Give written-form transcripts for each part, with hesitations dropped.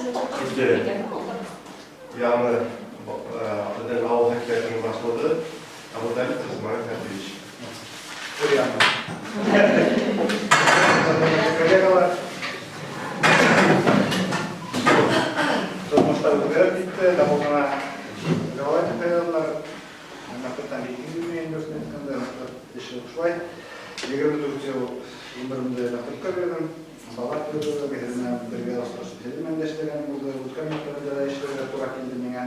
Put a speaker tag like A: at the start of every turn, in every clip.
A: Инде яңы беҙҙең ауыл хакимиәтенең башлығы Абуталипов Исмаил Хәбирович.
B: Өр-яңы. Коллегалар, тормоштар үҙгәреп китте, дабыл ғына давай итеп һайланылар. Мәктәптән бик килмәй инде, дөрөҫөн әйткәндә, мәктәп эше шулай. 24 йыл ғүмеремде мәктәпкә бирҙем. Бала тыуҙырҙым, һеҙ менән бергә осрашып, һеҙ менән дә эшләгәнем булды. Үткән мәктәбендә лә эшләргә тура килде миңә.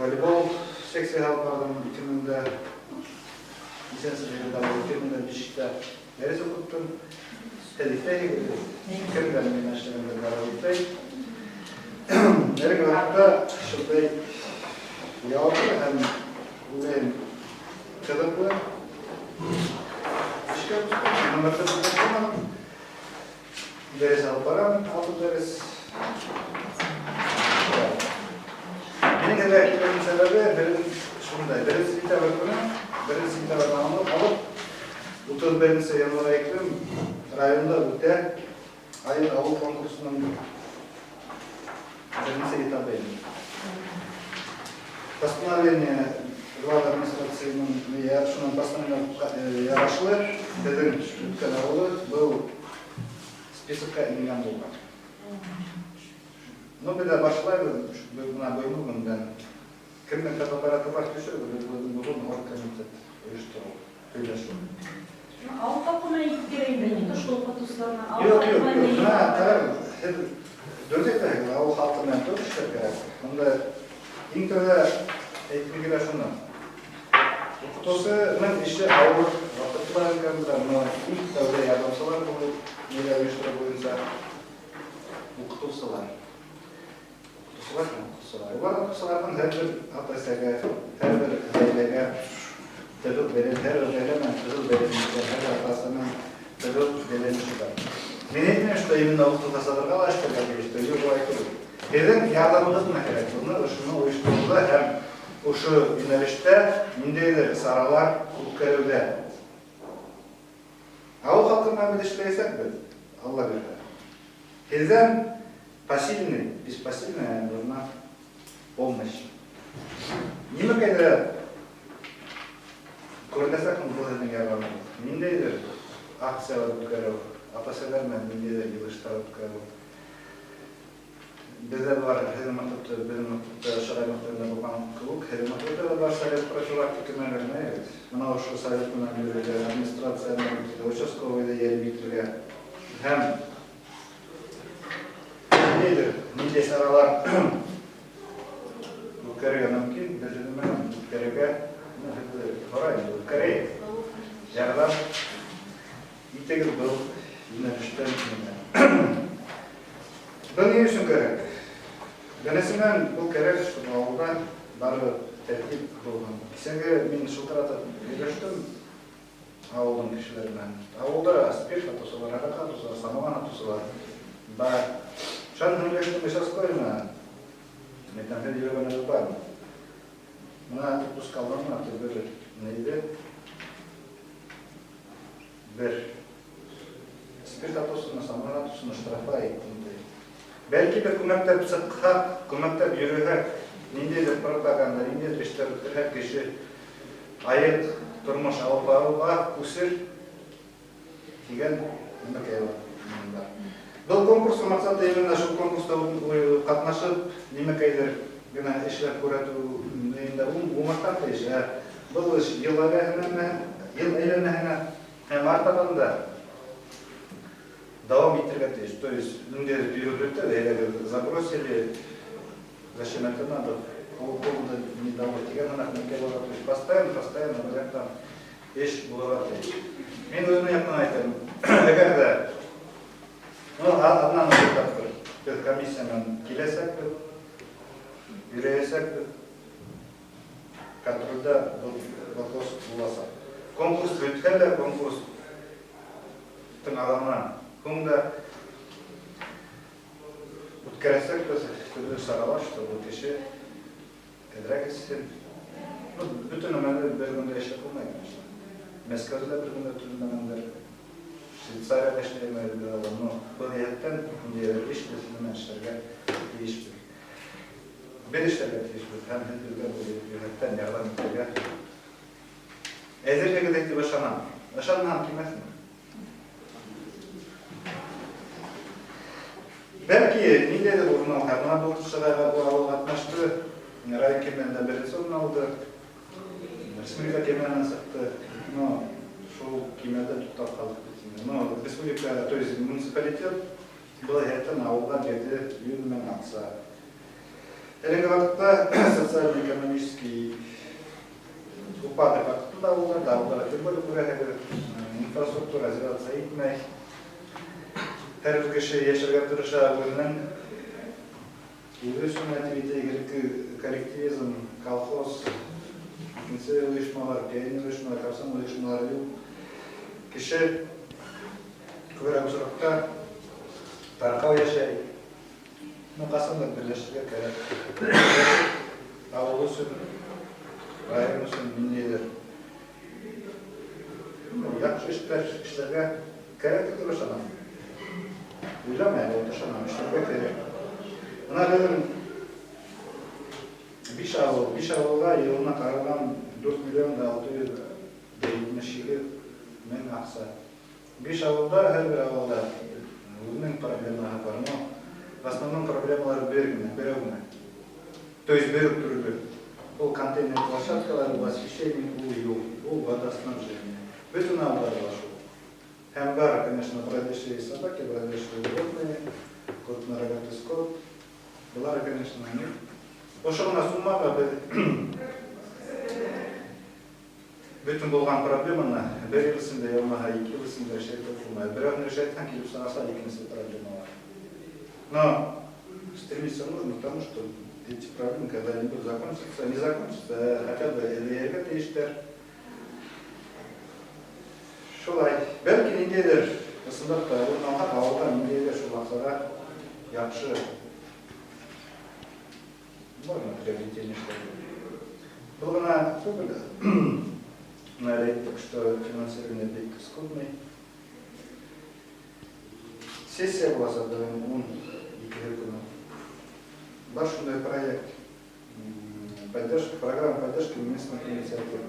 B: Волейбол секцияһы алып барҙым 2000 дә нисәнсе йылда, 2005-тә дәрес уҡыттым. Һеҙ иҫләйһегеҙ, кемдәр минең эшләгәндә барып иҫләй. Әлеге ваҡытта шундай яуаплы һәм, уйлайым, ҡыҙыҡлы эшкә күстем. Мәктәптә башламаным. Дәрес алып барам, алты дәрес. Минең һеҙгә килеүемдең сәбәбе берен шундай: 1 сентябрь көнө, 1 сентябрҙән алып 31 январь тиклем районда үтә «Айыҡ ауыл» конкурсының беренсе этабы ине. Постановление главы администрацияның шунан постановление ярашлы беҙҙең Үткән ауылы был списокка ингән булған. Ну, беҙ ҙә башлайбыҙ, беҙ бына бөгөнгө көндән кемдең фотоаппараты бар, төшөрөгөҙ, беҙ бөгөн оргкомитет ойоштороу, һөйләшеү.
C: Ауыл халҡы менән кәрәк инде, не то что уҡытыусыларына.
B: Юҡ. Бына ҡарағыҙ, һеҙ дөрөҫ әйтәһегеҙ, ауыл халҡы менән тоже эшләр кәрәк. Унда иң тәүҙә әйткем килә шуны. Уҡытыусының эше ауыр, ваҡытлы өлкәндә, но иң тәүҙә ярҙамсылар булып, ниләр ойоштороу буйынса уҡытыусылар. Уҡытыусылар һәм уҡытыусылар. Улар уҡытыусыларҙың һәр бер ата-әсәгә, һәр бер ғаиләгә тығыҙ бәйлән, һәр бер ғаилә менән тығыҙ бәйләнештә, һәр бер ата-әсә менән тығыҙ бәйләнеше бар. Мин әйтмәйем, что именно уҡытыусыларға ла эшләргә тейеш, юҡ, улай түгел. Һеҙҙең ярҙамығыҙ ғына кәрәк, быны ошоно ойоштороуҙа һәм ошо йүнәлештә ниндәйҙер саралар үткәреүҙә. Ауыл халҡы менән беҙ эшләйәсәкбеҙ, Алла бирһә. Һеҙҙән посильный, без посильная нужна помощь. Нимәкәйҙә күренәсәк был һеҙҙең ярҙамығыҙ? Ниндәйҙер акциялар үткәреү, ата-әсәләр менән ниндәйҙер йыйылыштар үткәреү. Беҙҙә бар, һеҙҙең мәктәптә, беҙҙең мәктәптә, Шағай мәктәбендә булған кеүек, һеҙҙең мәктәптә лә бар совет профилактика мәләренә бит. Бына ошо совет менән йөрөргә, администрацияны, участковыйҙы йәлеп итергә һәм ниндәйҙер, ниндәй саралар үткәрергә мөмкин, беҙ һеҙҙең менән үткәрергә, ну, һеҙҙе һорайым, үткәрәйек. Ярҙам итегеҙ был йүнәлештән миңә. Был ни өсөн кәрәк? Беренсенән, был кәрәк, чтобы ауылда барыбер тәртип булһын. Кисәге мин шылтыратып һөйләштем ауылдың кешеләре менән. Ауылда спирт һатыусылар, араҡы һатыусылар, самогон һатыусылар бар. Шунан һөйләштем участковый менән. Мин әйтәм, һеҙ йөрөгәнегеҙ бармы? Бына отпуск алдым, бер нейҙе бер спирт һатыусыны, самогон һатыусыны штрафлай иттем, ти. Бәлки, бер күмәкләп сыҡһаҡ, күмәкләп йөрөһәк, ниндәйҙер пропаганда, ниндәйҙер эштәр үткәрһәк, кеше айыҡ тормош алып барыуға күсер тигән нимәкәй бар. Был конкурстың маҡсаты именно шул конкурста ҡатнашып, нимәкәйҙер генә эшләп күрһәтеү инде уңыштан тейеш. Ә был эш йыл әйләнәһенә һәм артабан да дауам итергә тейеш. То есть ниндәйҙер период үтте, әйҙәгеҙ, забросили, зачем это надо, полгода не дало тигән һымаҡ нимәкәй булырға тейеш. Постоянно, постоянно был яҡтан эш булырға тейеш. Мин үҙемдең яҡтан әйтәм, әгәр ҙә, ну, аҙнаны бер тапҡыр беҙ комиссия менән киләсәкбеҙ, йөрөйәсәкбеҙ, контролдә был вопрос буласаҡ. Конкурс бөтһә лә, конкурстың аҙағынан һуң да үткәрәсәкбеҙ төрлө саралар, чтобы кеше әҙерәк эсһен. Ну, бөтөн нәмәне бер көндә эшләп булмай, конечно. Мәскәүҙә лә бер көндә төҙөлмәгәндер. Швейцарияда эшләйме, но был йәһәттән ниндәйҙер эш менән эшләргә тейешбеҙ. Беҙ эшләргә тейешбеҙ һәм һеҙ беҙгә был йәһәттән ярҙам итергә әҙерһегеҙ тип ышанам. Ышанмаһам килмәҫмен. Бәлки ниндәйҙер урын алһа, бына был сығайға был ауыл ҡатнашты, район кимәлендә беренсе урын алды, республика кимәленән сыҡты, но шул кимәлдә туҡтап ҡалдыҡ бит инде. Но республика, то есть муниципалитет был йәһәттән ауылға бирҙе 100 мең аҡса. Әлеге ваҡытта социально-экономический упадок ваҡытында ауылдар, ауылдарға тем более күрәһегеҙ, инфраструктура развиваться итмәй. Һәр бер кеше йәшәргә тырыша, үҙенең үҙе өсөн әйтеп элекке коллективизм, колхоз, икенсе ойошмалар, пионер ойошмалар, комсомол ойошмалары юҡ. Кеше күберәк осраҡта тарҡау йәшәй. Ну, ҡасандыр берләшергә кәрәк. Ауыл өсөн, район өсөн ниндәйҙер яҡшы эштәр эшләргә кәрәк тип ышанам. Уйламай, әле ышанам, эшләргә кәрәк. Бына беҙҙең биш ауыл, биш ауылға йылына ҡаралған дүрт миллион да алты йөҙ ҙә етмеш һигеҙ мең аҡса. Биш ауылда, һәр бер ауылда үҙенең проблемаһы бар, но в основном проблемалар бер генә, берәү генә. То есть бер үк төрлө. Ул контейнер площадкалар, ул освещение, ул юл, ул водоснабжение. Бөтөн ауылдар бар шул. Һәм бар, конечно, бродячие собаки, бродячие животные, крупнорогатый скот. Былар, конечно, не. Ошо ғына суммаға беҙ бөтөн булған проблеманы бер йыл эсендә, я булмаһа ике йыл эсендә эшләп булмай. Берәүһен эшләтһәң, килеп сығаса, икенсе проблемалар. Но стремиться нужно к тому, что эти проблемы когда-нибудь закончатся, не закончатся, а хотя бы эләгергә тейештәр. Шулай. Бәлки ниндәйҙер ысынлап та урын алһаҡ, ауылда ниндәйҙер шул аҡсаға яҡшы можно приобретение что-то. Был ғына түгел. Бына әле әйттек, что финансирование бик скудный. Сессия буласаҡ бөгөн ун икеһе көнө. Бар шундай проект. Поддержка, программа поддержки местных инициатив.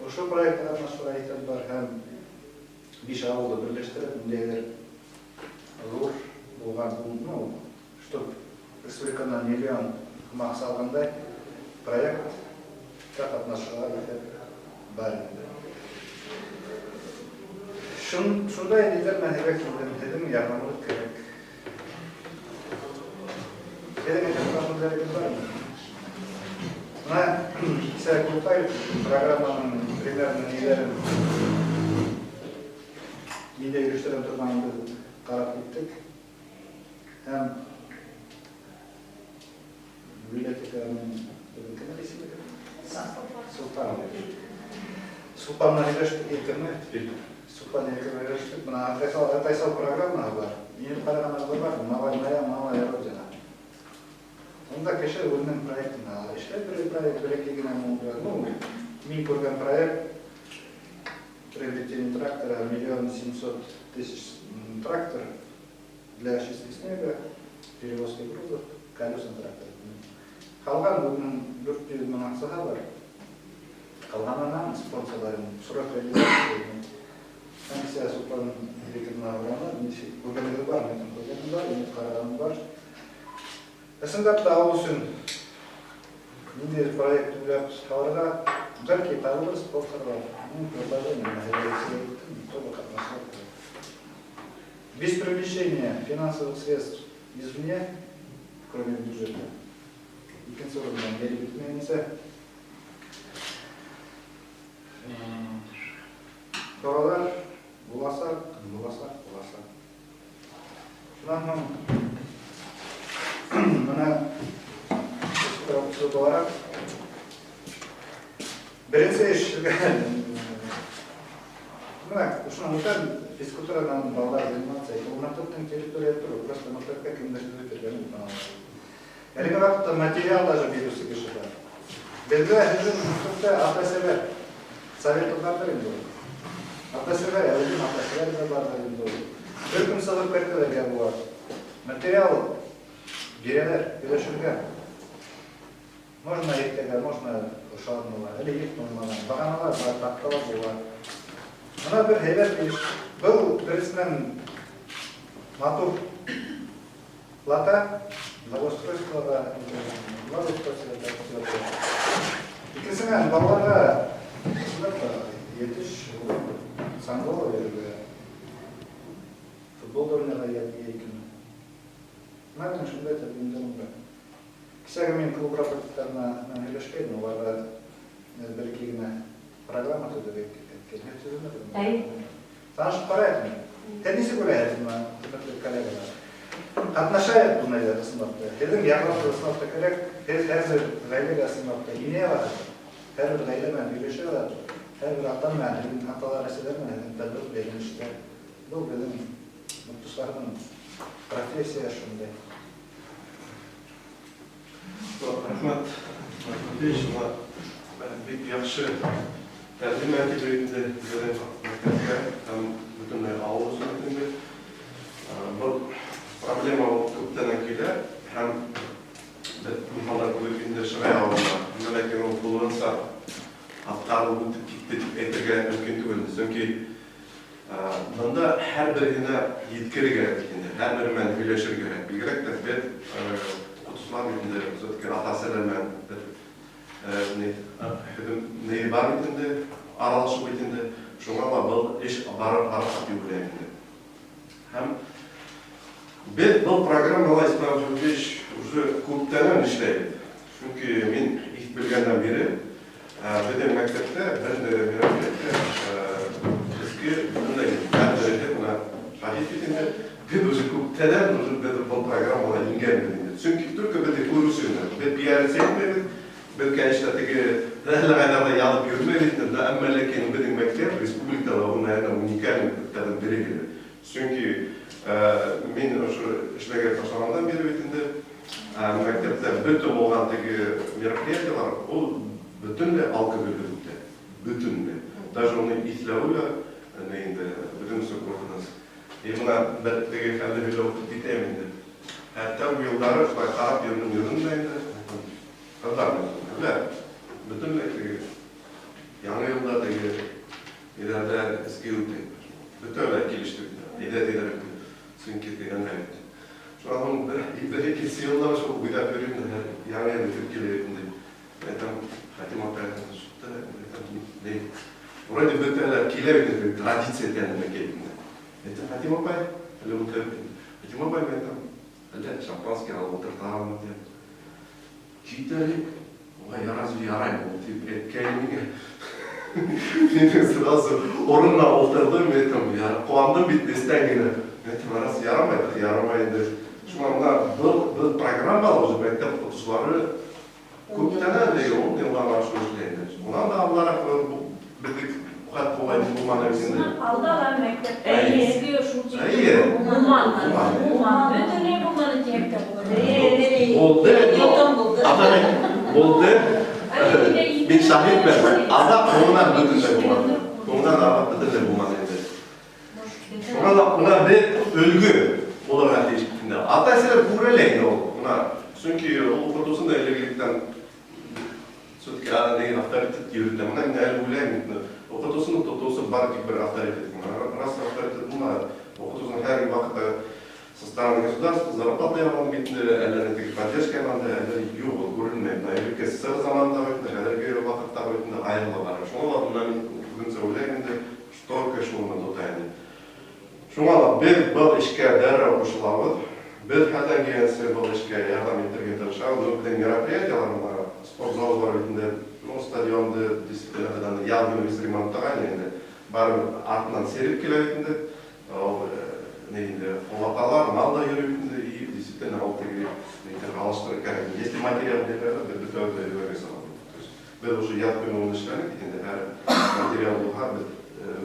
B: Ошо проектта ҡатнашырға иҫәп бар һәм биш ауылды берләштереп, ниндәйҙер ҙур булған, ну, чтоб республиканан миллион һум аҡса алғандай проектта ҡатнашырға иҫәп бар инде. Шундай ниҙәр менән һеҙгә килдем, һеҙҙең ярҙамығыҙ кәрәк. Һеҙҙең әйтә торған һүҙҙәрегеҙ бармы? Бына кисә Ҡолтаев программаның примерно ниҙәрен, ниндәй өлөштәрҙән торғанын беҙ ҡарап киттек. Һәм библиотеканың кем исеме? Султан. Султан менән һөйләштек, икеме? Султан икеме һөйләштек. Бына Атайсал программаһы бар. Инеп ҡарағанығыҙ бар, Моя малая родина. Унда кеше үҙенең проектын ала. Эшләп бер проект, бер-ике генә булды. Ну, мин күргән проект приобретение трактора 1 700 000, трактор для очистки снега, перевозки грузов, колесный трактор. Ҡалған үҙенең дүрт йөҙ мең аҡсаһы бар. Ҡалғанынан спонсорларын срок реализации. Комиссия Султан Викторовна Аврамовна, нисек күргәнегеҙ бар, минең күргәнем бар, инеп ҡарағаным бар. Ысынлап та ауыл өсөн ниндәйҙер проект уйлап һалырға, бәлки табылыр спонсорлар. Ну, предложение на тоже ҡатнашырға. Без привлечения финансовых средств извне, кроме бюджета, икенсе урындан биреп бөтмәйенсә, торалар буласаҡ, буласаҡ, буласаҡ. Шунан һуң бына булараҡ беренсе эш бына ошонан үтәм, физкультуранан балалар заниматься итә. Ул мәктәптең территория түгел, просто мәктәпкә кемдер төҙөп биргән ул. Әлеге ваҡытта материал даже биреүсе кеше бар. Беҙгә һеҙҙең мәктәптә ата-әсәләр советы барҙыр инде ул. Ата-әсәләр, үҙем ата-әсәләр ҙә бар инде ул. Бер көн сығып кәртәләргә була. Материал бирәләр, һөйләшергә. Можно иртәгә, можно ошо аҙнала. Әле юҡ булмаған. Бағаналар бар, таҡталар була. Бына бер һәйбәт эш. Был беренсенән матур лата, благоустройствоға, благоустройство. Икенсенән, балаларға ысынлап та етеш саңғыла йөрөргә, футбол да уйнарға йәй көнө. Бына минең шундай тәҡдимдәрем бар. Кисәге мин клуб работниктарына менән һөйләшкәйнем, уларға бер-ике генә программа төҙөргә әйткән. Төҙөлмәне.
C: Әйе.
B: Танышып ҡарайыҡ. Һеҙ нисек уйлайһығыҙ, бына, хөрмәтле коллегалар? Ҡатнашайыҡ бындай ысынлап та. Һеҙҙең яҡлап ысынлап та кәрәк. Һеҙ һәр бер ғаиләгә ысынлап та инә алаһығыҙ. Һәр бер ғаилә менән һөйләшә алаһығыҙ. Һәр бер ата менән, һеҙҙең аталар, әсәләр менән һеҙҙең тығыҙ бәйләнештә. Был беҙҙең уҡытыусыларҙың профессия шундай.
A: Рәхмәт, Рәхмәтович, бына бик яҡшы тәҡдим әйтеп инде беҙҙең мәктәпкә һәм бөтөнләй ауыл өсөн инде. Был проблема ул күптәнән килә һәм беҙ миҫалдар күреп инде Шығай ауылында. Әммә ләкин ул тулыһынса атҡарылып үтеп китте тип әйтергә мөмкин түгел. Сөнки бында һәр береһенә еткерергә кәрәк инде, һәр бере менән һөйләшергә кәрәк. Бигерәк тә беҙ уҡытыусылар инде, все-таки ата-әсәләр менән беҙ ни бар бит инде, аралашыу бит инде. Шуңа ла был эш барып барасаҡ тип уйлайым инде. Һәм беҙ был программала, Исмаил Жумбеевич, уже күптәнән эшләйбеҙ. Сөнки мин иҫ белгәндән бире беҙҙең мәктәптә бер мероприятие эске бөтөнләй һәр береһе бына шаһит бит инде. Беҙ уже күптәнән уже беҙ был программала ингәнбеҙ инде. Сөнки только беҙҙе күреүсе генә. Беҙ пиариться итмәйбеҙ. Беҙ, конечно, теге әллә ҡайҙарҙа яҙып йөрөмәйбеҙ инде, әммә ләкин беҙҙең мәктәп республикала ул, наверное, уникальный мәктәптәрҙең бере генә. Сөнки мин ошо эшләгән башлағандан бире бит инде мәктәптә бөтөн булған теге мероприятиялар ул бөтөнләй алкогольһеҙ үтә. Бөтөнләй. Даже уны иҫләүе лә ни инде бөтөн өсөн ҡурҡыныс. И бына бер теге хәлде һөйләп үтеп китәйем инде. Тәүге йылдары шулай ҡарап йөрөнөм, йөрөнөм дә инде. Ҡыҙҙар менән. Әллә бөтөнләй теге яңы йылда теге ниләрҙә эске үтә. Бөтәләй килештек. Әйҙә тиҙәр. Сөнки тигән бит. Шунан һуң бер икенсе йылда шул уйлап йөрөйөм дә, яңы йыл үтеп килә инде. Әйтәм, Хәтим апай, что әйтәм, ни? Вроде бөтәләр килә бит инде, традиция тәненә килеп инде. Әйтәм, Хәтим апай, әле үтә бит. Хәтим апай, мин әйтәм, әллә шампанский алып ултыртамын тип. Кит әле, ой, разве ярай ул тип әйткән миңә. Мин сразу урынына ултырҙым, әйтәм, ҡыуандым бит эстән генә. Әйтәм, раз ярамай, ярамай инде. Шуңа бына был программала уже мәктәп уҡытыусылары күптәнән инде 10 йылдан ашыу эшләй инде. Унан да алдараҡ беҙҙең хат булай булманы бит инде.
C: Алда ла мәктәптә
A: Әйе.
C: эске шул
A: Әйе.
C: булманы.
A: Булманы.
C: Булманы. Бөтөнләй булманы тиһәк тә була.
A: Булды,
D: Йотом булды.
A: Аҙаҡ булды. Мин шаһитмен. Аҙаҡ һуңынан бөтөнләй булманы. Һуңынан аҙаҡ бөтөнләй булманы инде. Шуңа ла бына беҙ өлгө булырға тейеш бит инде. Ата-әсәләр күрә лә инде ул. Бына сөнки ул уҡытыусыны да элек-электән все-таки деген авторитет йөрөтә. Бына мин әле уйлайым инде. Уҡытыусыны тотоусы бар тик бер авторитет. Раз авторитет булмаһа, уҡытыусының һәр ваҡытта со стороны государства зарплата яғынан бит инде, әллә ни теге поддержка яғынан, әллә юҡ, ул күренмәй. Бына элекке СССР заманында бит инде, хәҙерге ваҡытта бит инде айырыла бара. Шуңа ла бына мин үҙемсә уйлайым инде, только шуны тота инде. Шуңа ла беҙ был эшкә дәррәү ҡушылабыҙ. Беҙ хәлдән килгәнсә был эшкә ярҙам итергә тырышабыҙ. Ну, беҙҙең мероприятиялар бына спортзал бар бит инде, ну, стадионды действительно яҙ көнө беҙ ремонтлағайны инде. Барыбер артынан сереп килә бит инде. Ул ни инде, олаталар, мал да йөрөй бит инде, и действительно ул теге нитер алыштырыр кәрәк. Если материал бирәләр, беҙ бөтәбеҙ ҙә йөрөргә салабыҙ. То есть беҙ уже яҙ көнө уны эшләнек бит инде, һәр материал булһа, беҙ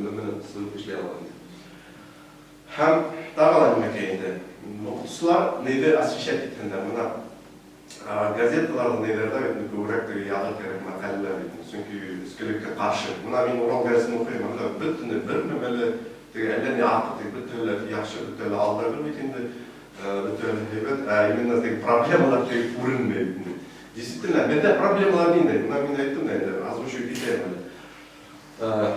A: менән сығып эшләй алабыҙ. Һәм тағы ла нимәкәй инде, уҡытыусылар ниҙе освещать иткәндәр, бына Газеталарҙа, ниҙәрҙә бит күберәк теге яҙыр кәрәк мәҡәләләр бит, сөнки эскелеккә ҡаршы. Бына мин «Урал» гәзитен уҡыйым, анда бөтөнләй бер нәмә лә теге әллә ни артыҡ теге бөтәһе лә яҡшы, бөтәһе лә алда бит инде, бөтәһе лә һәйбәт, ә именно теге проблемалар теге күренмәй бит инде. Действительно, беҙҙә проблемалар ниндәй? Бына мин әйттем дә инде, озвучивать итәйем әле.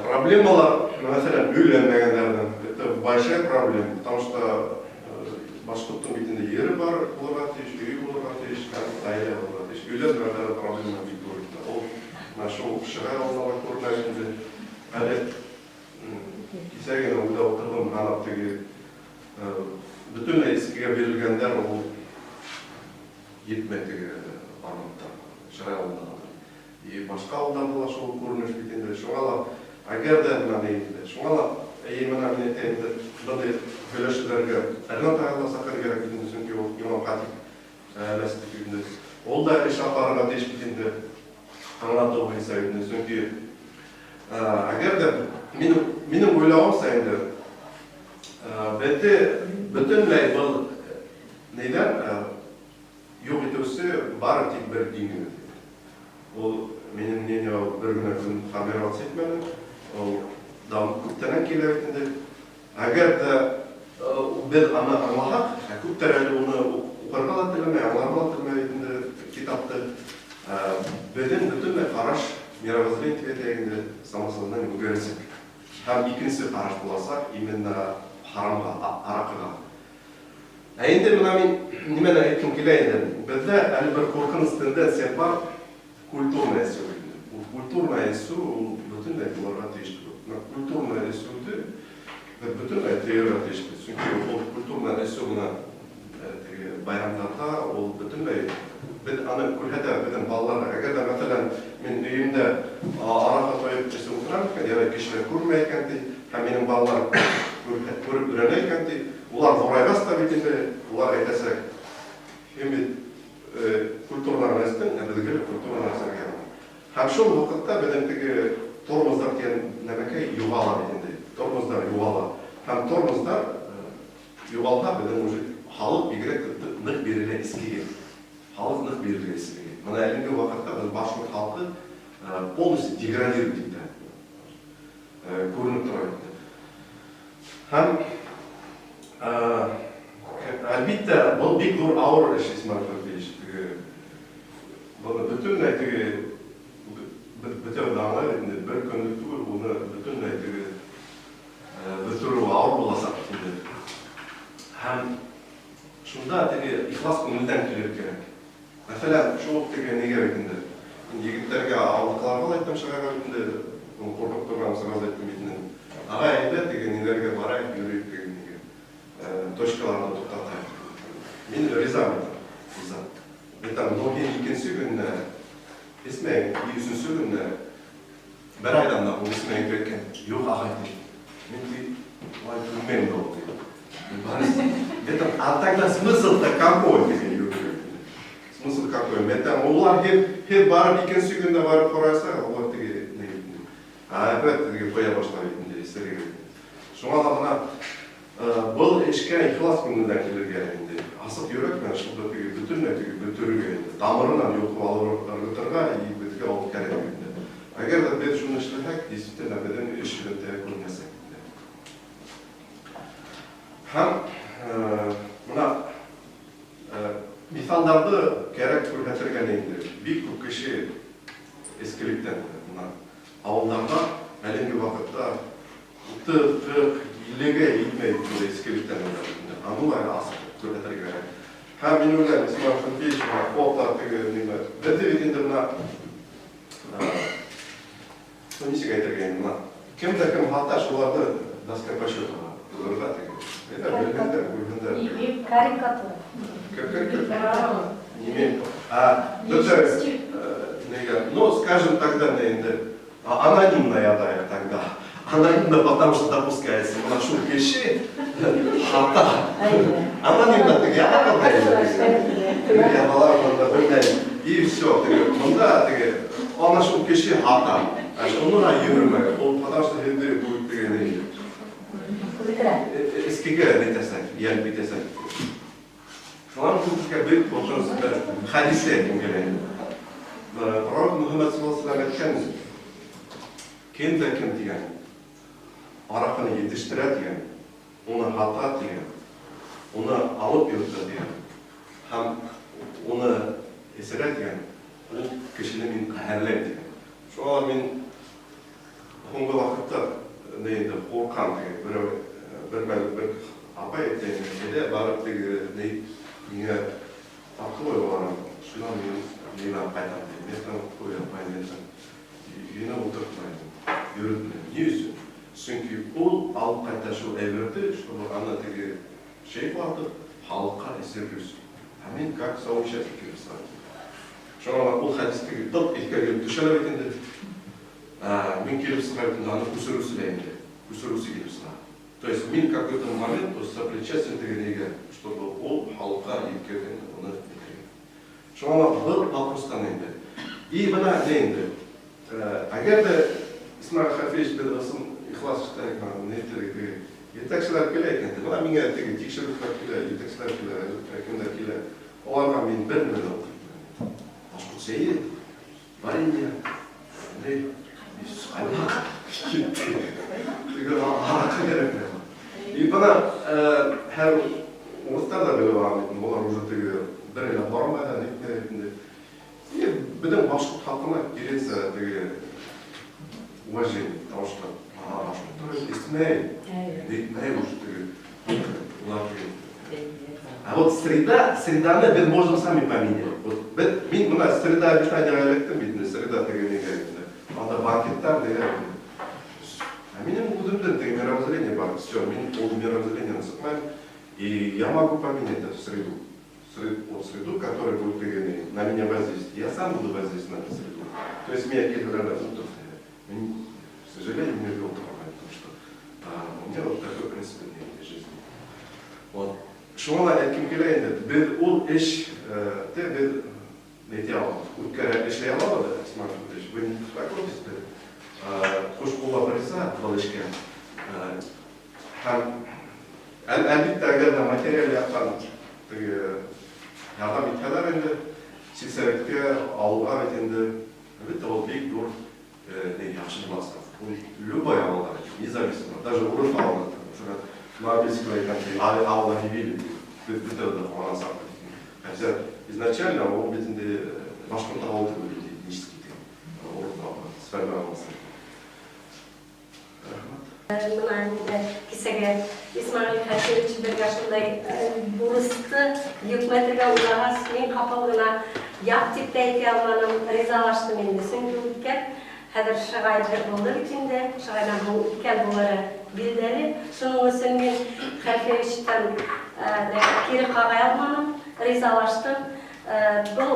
A: Проблемалар, мәҫәлән, өйләнмәгәндәрҙең, это большая проблема, потому что башҡорттоң бит инде ере бар булырға тейеш, өйө булырға тейеш, һәм ғаилә булырға тейеш. Өйләнмәгәндәрҙең проблема бик ҙур инде. Ул менә шул Шығай ауылында ла күренә инде. Әле кисә генә уйлап ултырҙым, һанап теге бөтөнләй эскегә бирелгәндәр ул етмәй теге бармаҡтар Шығай ауылында ғына. И башҡа ауылдарҙа ла шул күренеш бит инде. Шуңа ла әгәр ҙә бына ни инде, шуңа ла и бына мин әйтәйем инде, бындай һөйләшеүҙәргә Ринат ағайҙы ла саҡырыр кәрәк бит инде, сөнки ул имам хатип мәсете инде. Ул да эш алып барырға тейеш бит инде, аңлатыу буйынса инде, сөнки әгәр ҙә минең уйлауымса инде, беҙҙе бөтөнләй был ниҙән юҡ итеүсе бары тик бер дин генә. Ул, минең мнение, ул бер генә көн формироваться итмәне, ул күптәнән килә бит инде. Әгәр ҙә беҙ аны аңлаһаҡ, ә күптәр әле уны уҡырға ла теләмәй, аңларға ла теләмәй бит инде китапты. Беҙҙең бөтөнләй ҡараш, мировоззрение тип әйтәйек инде, самосознание үҙгәрәсәк. Һәм икенсе ҡараш буласаҡ именно харамға, араҡыға. Ә инде бына мин нимәне әйткем килә инде. Беҙҙә әле бер ҡурҡыныс тенденция бар, культурный эсеү инде. Ул культурный эсеү ул бөтөнләй булырға тейеш түгел. Бына культурный эсеүҙе беҙ бөтөнләй тыйырға тейешбеҙ. Сөнки ул культурный эсеү бына теге байрамдарҙа ул бөтөнләй беҙ аны күрһәтәбеҙ беҙҙең балаларға. Әгәр ҙә, мәҫәлән, мин өйөмдә араҡы ҡойоп эсеп ултырам икән, ярай кешеләр күрмәй икән ти, һәм минең балалар күреп өйрәнә икән ти, улар ҙурайғас та бит инде, улар әйтәсәк: «Һин бит культурно ғына эстең, ә беҙгә культурно эсергә ярамай». Һәм шул ваҡытта беҙҙең теге тормоздар тигән нәмәкәй юғала бит инде. Тормоздар юғала. Һәм тормоздар юғалһа, беҙҙең уже халыҡ бигерәк тә ныҡ бирелә эскегә. Халыҡ ныҡ бирелә эскегә. Бына әлеге ваҡытта беҙ башҡорт халҡы полностью деградировать итә. Күренеп тора инде. Һәм әлбиттә, был бик ҙур ауыр эш, Исмаил Фәтиевич. Теге быны бөтөнләй теге бөтәбеҙ ҙә аңлай инде, бер көнлөк түгел, уны бөтөнләй теге бөтөрөү ауыр буласаҡ инде. Һәм шунда теге ихлас күңелдән килер кәрәк. Мәҫәлән, шул уҡ теге нигә бит инде. Инде егеттәргә, ауылдыҡыларға ла әйттем, Шығайға бит инде, уны ҡурҡып торған сразу әйттем бит инде. Ағай, әйҙә теге ниҙәргә барайыҡ, йөрөйөк теге нигә. Точкаларҙы туҡтатайыҡ. Мин ризамын, риза. Мин там, но һин икенсе көнөнә эсмәйең, и өсөнсө көнөнә бер айҙан да ул эсмәйең икән. «Юҡ, ағай», — ти. «Мин», — ти, «улай күрмәйем дә ул», — ти. Это, а тогда смысл-то какой теге йөрөү? Смысл какой? Мин там, улар һеҙ барып икенсе көндә барып ҡарайһаң, улар теге ни, опять теге ҡоя башлай инде эсергә. Шуңа ла бына был эшкә ихлас күңелдән килергә инде. Асыҡ йөрәк менән шул теге бөтөнләй теге бөтөрөргә инде. Тамырынан йолҡоп алып ырғытырға и беҙгә ул кәрәк инде. Әгәр ҙә беҙ шуны эшләһәк, действительно беҙҙең эш һөҙөмтәһе күренәсәк инде. Һәм бына миҫалдарҙы кәрәк күрһәтергә инде. Бик күп кеше эскелектән бына ауылдарҙа әлеге ваҡытта 30, 40, 50-гә етмәй инде эскелектән инде. Аны ла асыҡ күрһәтергә кәрәк. Һәм мин уйлайым, Исмаил Хәмдиевич, бына фото теге нимә. Беҙҙе бит инде бына ну, нисек әйтергә инде, бына кем дә кем һата, шуларҙы доска почета ҡуйырға теге. Әйҙә, белһендәр, күрһендәр.
C: Карикатура.
A: Как? Не имеем. А, бөтә, нигә, ну, скажем тогда, не инде, анонимно яҙайыҡ тогда. Анонимно, потому что допускается. Бына шул кеше һата. Анонимно теге яҙа инде. Яҙалар бында белмәйем. И все, теге бында теге ана шул кеше һата. Ә шуны йөрөмәгеҙ. Ул потому что инде будет теге ни.
C: Үлтерә.
A: Эскегә нитәсәк, йәлеп итәсәк. Шунан һуң бик ҡурҡыныс бер хәдисә әйткем килә инде. Пророк Мөхәммәд саллаллаһу алейһи ва сәлләм әйткән: "Кем дә кем, дигән, араҡыны етештерә, дигән, уны һата, дигән, уны алып йөрөтә, дигән, һәм уны эсерә, дигән, ул кешене мин ҡәһәрләйем", дигән. Шуға мин һуңғы ваҡытта ни инде ҡурҡам теге берәү бер мәл бер апай әйтә инде: "Әйҙә барып теге ни миңә тапты барам, шунан мин нимә ҡайтам", ти. Мин әйтәм: "Ҡуй, апай, мин әйтәм, өйөнә ултыртмайым, йөрөтмәйем". Ни өсөн? Сөнки ул алып ҡайта шул әйберҙе, чтобы аны теге шәй ҡылатып, халыҡҡа эсерер өсөн. Ә мин как соучастник килеп сығам. Шуға ул хәдис теге тып иҫкә килеп төшә лә бит инде. Мин килеп сыға бит инде, аны күсереүсе лә инде. Күсереүсе килеп сыға. То есть мин какой-то момент, то есть сопричастен теге нигә, чтобы ул халыҡҡа еткергән, уны бөтөргән. Шуға был вопростан инде. И бына ни инде. Әгәр ҙә Исмәғил Хәфиевич беҙ ысын ихлас эшләйек, ни теге етәкселәр килә икән, бына миңә теге тикшереүселәр килә, етәкселәр килә, кемдәр килә. Уларға мин бер нәмә лә уҡыйм. Башҡорт сәйе, варенье, ни, ҡаймаҡ, теге араҡы кәрәкмәй. И бына һәр урыҫтар ҙа белеп алған бит, улар уже теге бер әле бармай ҙа, нитмәй инде. И беҙҙең башҡорт халҡына теряется теге уважение, потому что башҡорттар эсмәй, нитмәй уже теге, улар теге. А вот среда, среданы беҙ можем сами поменять. Вот беҙ, мин бына среда обитания эләктем бит инде, среда теге нигә инде. Анда банкеттар дигән. А минең үҙемдең теге мировоззрение бар. Все, мин ул мировоззрениене сыҡмайым. И я могу поменять эту среду. Вот среду, которая будет теге на меня воздействовать. Я сам буду воздействовать на эту среду. То есть меня килгәндә, ну, к сожалению, мне было потому что у меня вот такой принцип жизни. Вот. Шуға ла әйткем килә инде, беҙ ул эш те беҙ нәйтә алабыҙ, үткәрә эшләй алабыҙ, Исмәғил Хәфиевич, вы не беспокойтесь, беҙ ҡуш ҡуллап риза был эшкә. Һәм әлбиттә, әгәр ҙә материаль яҡтан теге ярҙам итһәләр инде, сельсоветкә, ауылға бит инде, әлбиттә, ул бик ҙур ни яҡшы буласаҡ. Ул любой ауылда, независимо, даже урыҫ ауылында, мәҫәлән, Новобельского ауылда не беҙ бөтәбеҙ ҙә ҡыуанасаҡбыҙ. Хотя изначально ул бит инде башҡорт ауылы түгел бит, этнический урыҫ ауылы, сформировался. Рәхмәт.
D: Бына инде кисәге Исмәғил Хәширович беҙгә шундай бурысты йөкмәтергә уйлағас, мин ҡапыл ғына яҡ тип тә әйтә алманым, ризалаштым инде. Сөнки үткән хәҙер Шығай бер булды бит инде, Шығайҙан һуң Үткәл булыры билдәле. Шуның өсөн мин Хәлфевичтан кире ҡағай алманым, ризалаштым. Был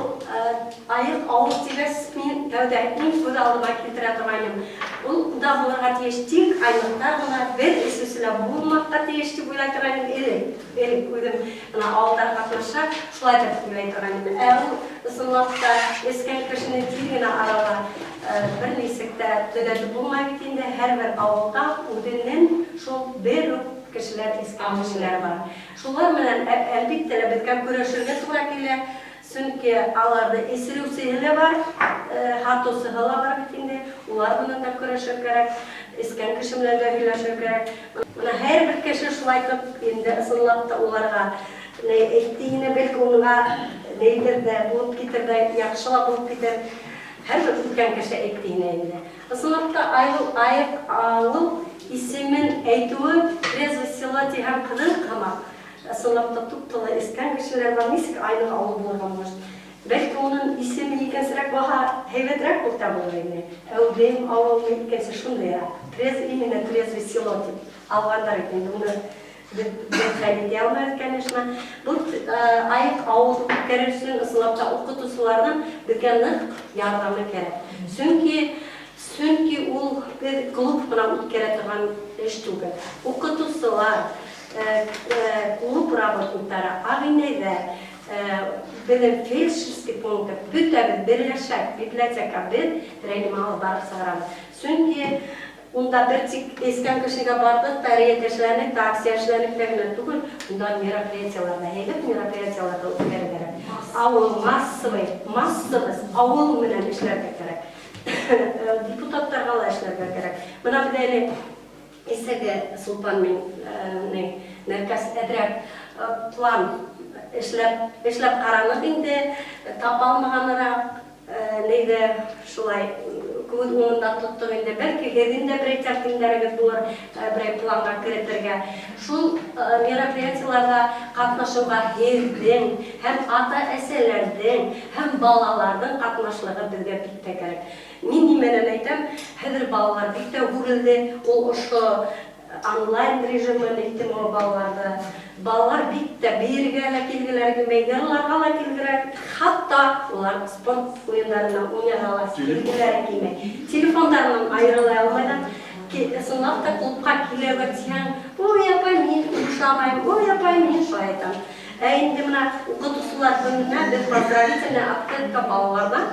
D: айыҡ ауыл тигәс, мин тәүҙә иң күҙ алдыма килтерә торғайным. Ул унда булырға тейеш тик айныҡтар ғына, бер эсеүсе лә булмаҫҡа тейеш тип уйлай торғайным элек. Элек үҙем бына ауылдар ҡатнаша, шулай тип уйлай торғайным. Ә ул ысынлап та эскән кешене тиҙ генә арала бер нисек тә төҙәтеп булмай бит инде. Һәр бер ауылда үҙенең шул бер үк кешеләр, эскән кешеләр бар. Шулар менән әлбиттә лә беҙгә көрәшергә тура килә. Сөнки аларҙы эсереүсеһе лә бар, һатыусыһы ла бар бит инде. Улар менән дә көрәшер кәрәк, эскән кеше менән дә һөйләшер кәрәк. Бына һәр бер кеше шулай итеп инде ысынлап та уларға ни әйтте ине, бәлки уңға нейҙер ҙә булып китер ҙә, яҡшы ла булып китер. Һәр бер үткән кеше әйтте ине инде. Ысынлап та айыҡ ауыл исемен әйтеүе трезвый село тигән ҡыҙыҡ һымаҡ. Ысынлап та туп-тулы эскән кешеләр бар, нисек айныҡ ауыл булырға может. Бәлки уның исеме икенсерәк булһа, һәйбәтерәк булта булыр ине. Әүҙем ауылы икенсе шундайыраҡ. Именно трезвый село тип алғандар икән. Уны беҙ хәл итә алмайбыҙ, конечно. Был айыҡ ауылды үткәрер өсөн ысынлап та уҡытыусыларҙың беҙгә ныҡ ярҙамы кәрәк. Сөнки ул беҙ клуб ҡына үткәрә торған эш түгел. Уҡытыусылар, клуб работниктары, ағинәйҙәр, беҙҙең фельдшерский пункт, бөтәбеҙ берләшәк, библиотека беҙ берәй нәмә алып барып сығарабыҙ. Сөнки Унда бер тик эскән кешегә бардыҡ та, рейд эшләнек тә, акция эшләнек тә генә түгел, унда мероприятиелар ҙа, һәйбәт мероприятиелар ҙа үткәрергә кәрәк. Ауыл массовый, массовый ауыл менән эшләргә кәрәк. Депутаттарға ла эшләргә кәрәк. Бына беҙ әле Исәге Сулпан мин Нәркәс әҙерәк план эшләп ҡараныҡ инде, таба алмағаныраҡ, нейҙе шулай күҙ уңында тоттоҡ инде. Бәлки, һеҙҙең дә берәй тәҡдимдәрегеҙ булыр, берәй планға керетергә. Шул мероприятиеларҙа ҡатнашыуға һеҙҙең һәм ата-әсәләрҙең һәм балаларҙың ҡатнашлығы беҙгә бик тә кәрәк. Мин нимәнән әйтәм, хәҙер балалар бик тә үрелде, ул ошо онлайн режимы әйттем ул балаларҙы. Балалар бик тә бейергә лә килгеләре килмәй, йырларға ла килгеләре, хатта улар спорт уйындарына уйнарға ла килгеләре килмәй. Телефондарынан айырыла алмайҙар. Ысынлап та клубҡа килергә тиһәң, ой, апай, мин ошамайым, ой, апай, мин шулай әйтәм. Ә инде бына уҡытыусылар көнөнә беҙ поздравительный открытка балаларҙан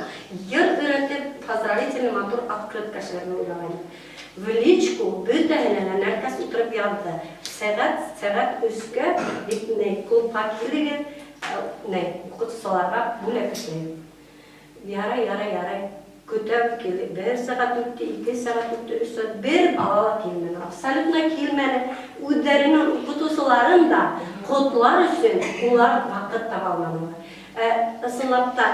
D: йыр өйрәтеп, поздравительный матур открытка эшләргә уйлағайныҡ. В личку бөтәһенә лә Нәркәс ултырып яҙҙы. Сәғәт 3-кә дип ни, клубҡа килегеҙ, ни, уҡытыусыларға бүләк эшләйек. Ярай, ярай, ярай. Көтәбеҙ, килде. 1 сәғәт үтте, 2 сәғәт үтте, 3 сәғәт. Бер бала ла килмәне. Абсолютно килмәне. Үҙҙәренең уҡытыусыларын да ҡотлар өсөн улар ваҡыт таба алманылар. Ысынлап та,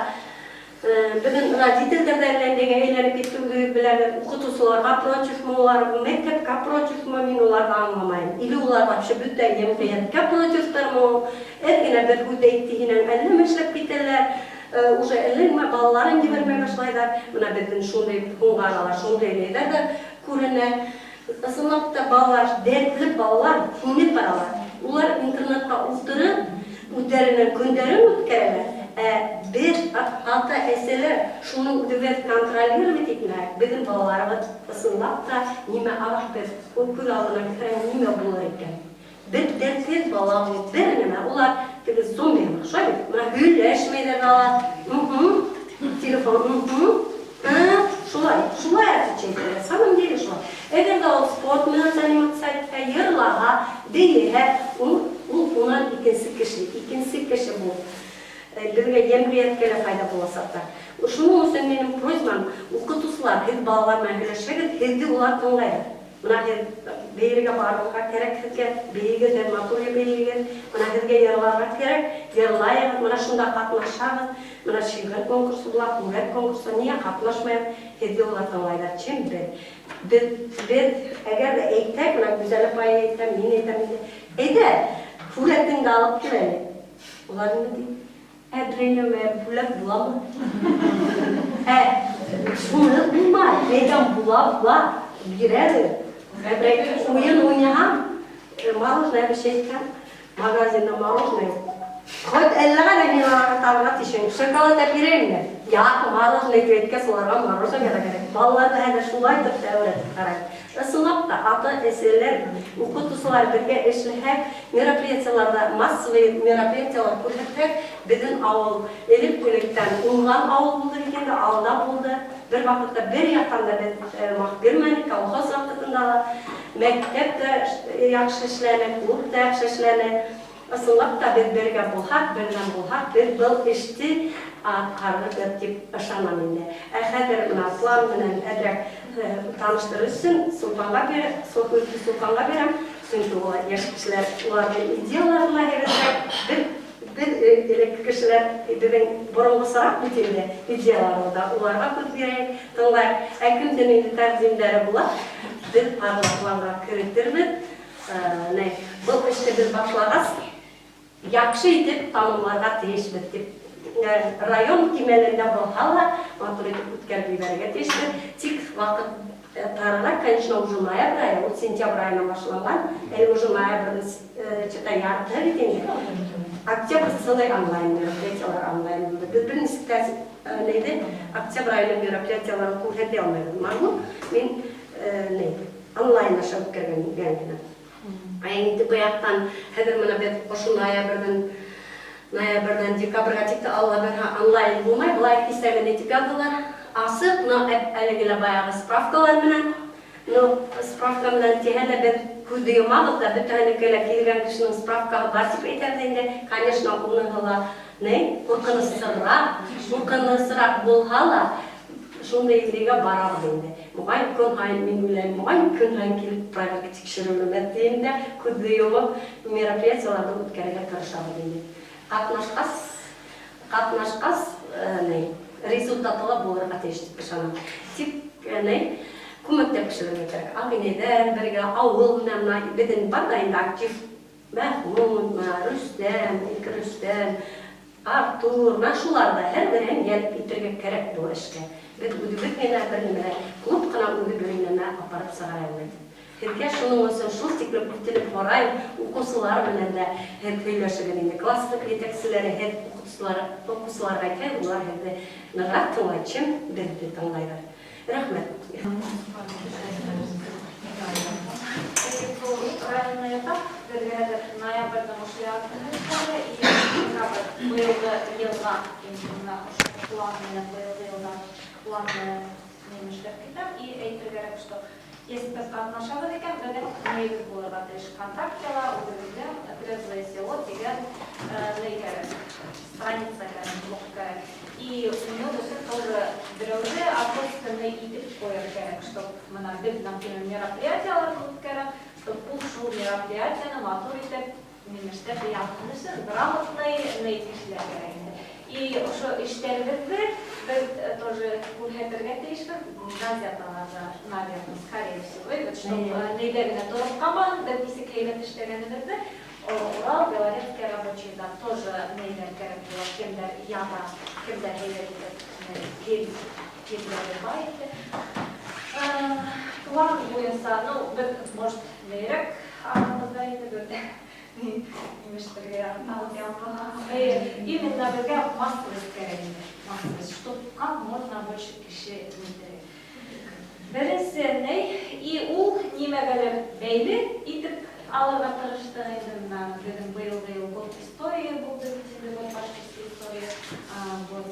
D: беҙҙең родителдәр ҙә әллә әйләнеп китте, үҙегеҙ беләгеҙ, уҡытыусыларға противмы улар, мәктәпкә противмы, мин уларҙы аңламайым. Или улар вообще бөтә йәмғиәткә противтармы ул? Әҙ генә бер һүҙ әйтте һинән, әллә нимә эшләп китәләр, уже әллә нимә балаларын ебәрмәй башлайҙар. Бына беҙҙең шундай һуңғы арала шундай ниҙәр ҙә күренә. Ысынлап та балалар, дәртле балалар һинеп баралар. Улар интернетҡа ултырып, үҙҙәренең көндәрен үткәрәләр. Ә беҙ ата-әсәләр шуны үҙебеҙ контролировать итмәһәк, беҙҙең балаларыбыҙ ысынлап та нимә аҙаҡ беҙ күҙ алдына килтерәм, нимә булыр икән? Бер дәртһеҙ бала ул, бер нәмә. Улар теге зомби оҡшай бит. Бына һөйләшмәйҙәр ҙә алар. Телефон, шулай, шулай отвечать итәләр. На самом деле шулай. Әгәр ҙә ул спорт менән заниматься итһә, йырлаһа, бейеһә, ул унан икенсе кеше булып беҙгә, йәмғиәткә лә файҙа буласаҡтар. Шуның өсөн минең просьбам: уҡытыусылар, һеҙ балалар менән һөйләшһәгеҙ, һеҙҙе улар тыңлайҙар. Бына һеҙ бейергә барырға кәрәк һеҙгә, бейегеҙ, һеҙ матур бейегеҙ. Бына һеҙгә йырларға кәрәк, йырлайығыҙ, бына шунда ҡатнашабыҙ. Бына шиғыр конкурсы була, һүрәт конкурсы, ниңә ҡатнашмайым? Һеҙҙе улар тыңлайҙар. Чем беҙ? Беҙ әгәр ҙә әйтһәк, бына Гүзәл апай әйтәм, мин әйтәм инде. Әйҙә, һүрәтеңде алып кил әле. Улар нимә ти? Ә берәй нәмә бүләк буламы? Ә шуны булмай. Әйтәм, була, була, бирәбеҙ. Ә берәй уйын уйнаһаң, мороженое бешерһәң, магазинда мороженое. Хоть әллә ҡайҙа мин уларға табырға тейешмен. Шоколад бирәйемме? Яҡ, мороженое тип әйткәс, уларға мороженое ҙа кәрәк. Балаларҙы хәҙер шулай итеп тә өйрәтеп ҡарайым. Ысынлап та ата-әсәләр, уҡытыусылар бергә эшләһәк, мероприятиеларҙа, массовый мероприятиелар күрһәтһәк, беҙҙең ауыл элек-электән уңған ауыл булды икән дә, алда булды. Бер ваҡытта бер яҡтан да беҙ маҡ бирмәнек, колхоз ваҡытында ла мәктәп тә яҡшы эшләне, клуб та яҡшы эшләне. Ысынлап та беҙ бергә булһаҡ, берҙәм булһаҡ, беҙ был эште атҡарырбыҙ тип ышанам инде. Ә хәҙер бына план менән әҙерәк таныштырыр өсөн Сулпанға бир, һүҙҙе Сулпанға бирәм, сөнки ул йәш кешеләр, уларҙың идеялары ла һәйбәтрәк. Беҙ элекке кешеләр, беҙҙең боронғосараҡ бит инде идеяларыбыҙ ҙа, уларға һүҙ бирәйек, тыңлайыҡ. Ә кемдең инде тәҡдимдәре була, беҙ тағы ла планға керетербеҙ. Был эште беҙ башлағас, яҡшы итеп тамамларға тейешбеҙ тип, район кимәлендә булһа ла матур итеп үткәреп ебәрергә тейешбеҙ. Тик ваҡыт тарыраҡ, конечно, уже ноябрь айы, ул сентябрь айынан башланған, әле уже ноябрҙең что-то яртыһы бит инде. Октябрь целый онлайн мероприятиелар онлайн булды. Беҙ бер нисек тә нейҙе октябрь айының мероприятиеларын күрһәтә алмайбыҙ. Могу, мин ни, онлайн аша үткәргән генә. Ә инде быяҡтан хәҙер бына беҙ ошо ноябрҙән декабргә тиклем, Алла бирһә, онлайн булмай, былай кисәге ни тип яҙҙылар. Асыҡ, но әлеге лә баяғы справкалар менән. Ну, справка менән тиһә лә, беҙ күҙҙе йомабыҙ ҙа, бөтәһенеке лә килгән кешенең справкаһы бар тип әйтәбеҙ инде. Конечно, уныһы ла ни, ҡурҡынысыраҡ булһа ла, шундай нигә барабыҙ инде. Моғайын, көн һайын, мин уйлайым, моғайын, көн һайын килеп проверка тикшерелмәҫ тием дә, күҙҙе йомоп, мероприятиеларҙы үткәрергә тырышабыҙ инде. Ҡатнашҡас, ни, результаты ла булырға тейеш тип ышанам. Тик ни, күмәкләп эшләргә кәрәк. Ағинәйҙәр бергә, ауыл менән бына беҙҙең бар ҙа инде актив Мәхмүт, бына Рөстәм, ике Рөстәм, Артур, бына шуларҙы һәр береһен йәлеп итергә кәрәк был эшкә. Беҙ үҙебеҙ генә бер нәмә, клуб ҡына үҙе бер нәмә апарып сығара алмай. Һеҙгә шуның өсөн шул тиклем үтенеп һорайым, уҡыусылар менән дә һеҙ һөйләшегеҙ инде. Класс етәкселәре, һеҙ уҡытыусылар, уҡыусыларға әйтһәгеҙ, улар һеҙҙе нығыраҡ тыңлай, чем беҙҙе тыңлайҙар. Рәхмәт.
E: Был районный этап беҙгә хәҙер ноябрҙең ошо яртыһы үткәрҙе и декабрь быйылғы йылға бына ошо план менән, быйылғы йылға план менән мин эшләп китәм. И әйтергә кәрәк, что если беҙ ҡатнашабыҙ икән, беҙҙең нимәбеҙ булырға тейеш: ВКонтактела үҙебеҙҙең «Трезвое село» тигән ни кәрәк, страница кәрәк, блог кәрәк. И уның өсөн тоже берәүҙе ответственный итеп ҡуйыр кәрәк, чтоб бына беҙ, например, мероприятияларҙы үткәрәм, чтоб ул шул мероприятияны матур итеп нимәштәп яҙһын өсөн грамотный ни кешеләр кәрәк инде. И ошо эштәребеҙҙе беҙ тоже күрһәтергә тейешбеҙ газеталарҙа, наверное, скорее всего, вот чтоб ниҙә генә тороп ҡалмаһын, беҙ нисек һәйбәт эшләгәнебеҙҙе. Урал, Белорецкий рабочийҙа тоже ниҙәр кәрәк була, кемдәр яҙа, кемдәр һәйбәт итеп кемдәр бай итте. План буйынса, ну, беҙ, может, нейерәк арабыҙҙа инде беҙ нимәштәргә. Именно беҙгә массовость кәрәк инде, массовость, чтоб как можно больше кеше нитергә. Беренсе ни, и ул нимәгәлер бәйле итеп алырға тырыштыҡ инде. Бына беҙҙең быйылғы йыл год истории булды бит инде, год башкирской истории, год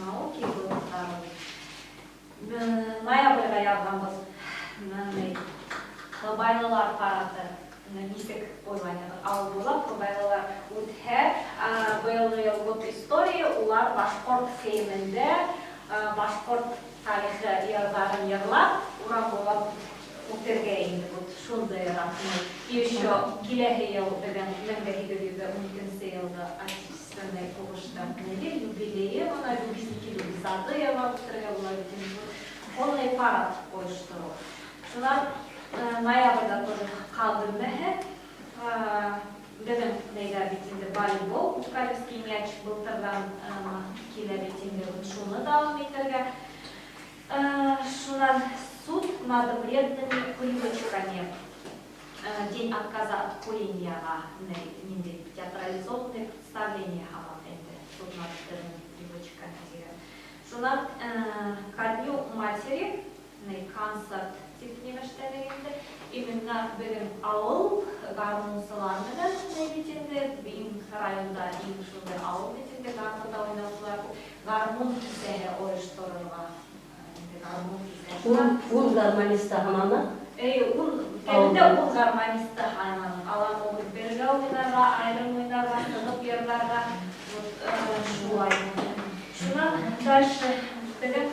E: науки, год здоровья. Ноябргә яҙғанбыҙ һыбайлылар парады, нисек уйлайһығыҙ, ауыл буйлап һыбайлылар үтһә, быйылғы йыл год истории, улар башҡорт кейемендә, башҡорт тарихы йырҙарын йырлап, урам буйлап үтергә инде, вот шундайыраҡ. И еще киләһе йыл беҙҙең 1812 йылғы Отечественный һуғыштың юбилейы, бына Любизники, Любизадыева үтергә була бит инде, полный парад ойоштороу. Шунан ноябрҙа тоже ҡалдырмаһы беҙҙең нейҙә бит инде волейбол, Кукаревский мяч былтырҙан килә бит инде, вот шуны дауам итергә. Шунан суд над вредными привычками, день отказа от куренияға ниндәй театрализованный представление һамаҡ инде, суд над вредными привычками тигән. Шунан ко дню матери концерт тип нимәштәнек инде, именно беҙҙең ауыл гармунсылар менән бит инде, иң районда иң шундай ауыл бит инде гармунда уйнаусылар, гармун кисәһе ойошторорға инде, гармун кисәһе.
D: Ун гармониста һананы.
E: Эй, ун, кәмендә 10 гармонисты һананы. Алар могут бергә уйнарға, айырым уйнарға, сығып йырларға, вот шулай. Шунан дальше беҙҙең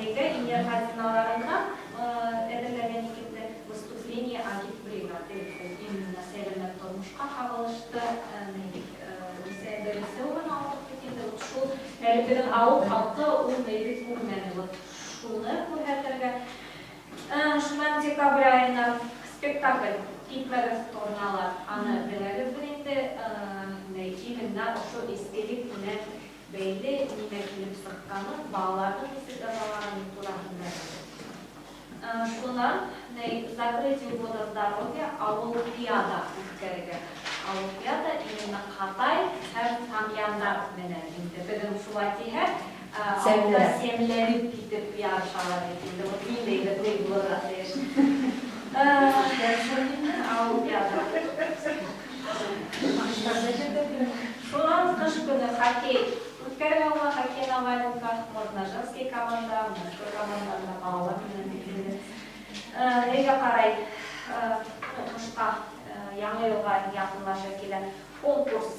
E: нигә Инер хазиналарына әҙерләгән инде выступление агитбригады, именно сәләмәт тормошҡа ҡағылышты, беренсе урын алдыҡ бит инде, вот шул әле беҙҙең ауыл халҡы ул нейҙе күрмәне, вот шуны күрһәтергә. Шунан декабрь айына спектакль «Китмәгеҙ, торналар», аны беләгеҙҙер инде, именно ошо иҫкелек менән бәйле нимә килеп сыҡҡаны, балаларҙың нисек язалағаны тураһында. Шунан закрытие года здоровья ауылпиада үткәрергә. Ауылпиада именно Ҡатай һәм Тамъяндар менән инде. Беҙҙең шулай тиһә, ауылда семләнеп китеп ярышалар бит инде. Вот ниндәйҙер ни булырға тейеш. Ауылпиада. Шунан ҡыш көнө хоккей үткәрергә була, хоккей на валенках, можно женский команда, мужской команда, балалар менән бит инде. Нейгә ҡарай, ҡышҡа, яңы йылға яҡынлаша килә. Конкурс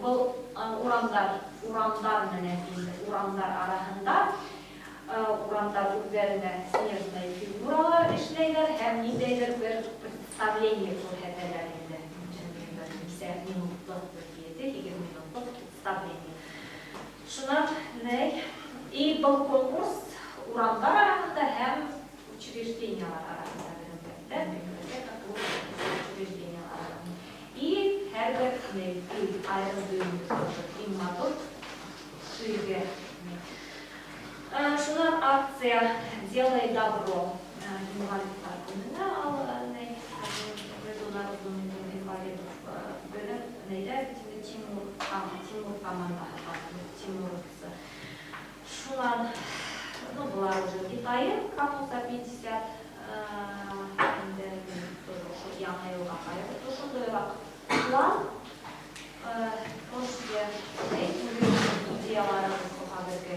E: был урамдар менән инде, урамдар араһында, урамдар үҙҙәренә снежный фигуралар эшләйҙәр һәм ниндәйҙер бер представление күрһәтәләр инде. Нисә минутлыҡ, бер 7-8 минутлыҡ представление. Шунан ни? И был конкурс урамдар араһында һәм учреждениялар араһында, мәктәптәр, библиотека, клуб, учреждениялар араһында. И һәр бер өй, айырым өйөбөҙ тоже иң матур өйгә. Шунан акция «Делай добро» инвалидтар көнөнә ал, Международный день инвалидов бөгөн нейҙә Тимур командаһы бар, тимуровцы. Шунан, ну, былар уже Китайы, кому за 50, инде тоже ошо яңы йылға ҡарап, ошондойраҡ план. Можете идеяларығыҙ уға бергә,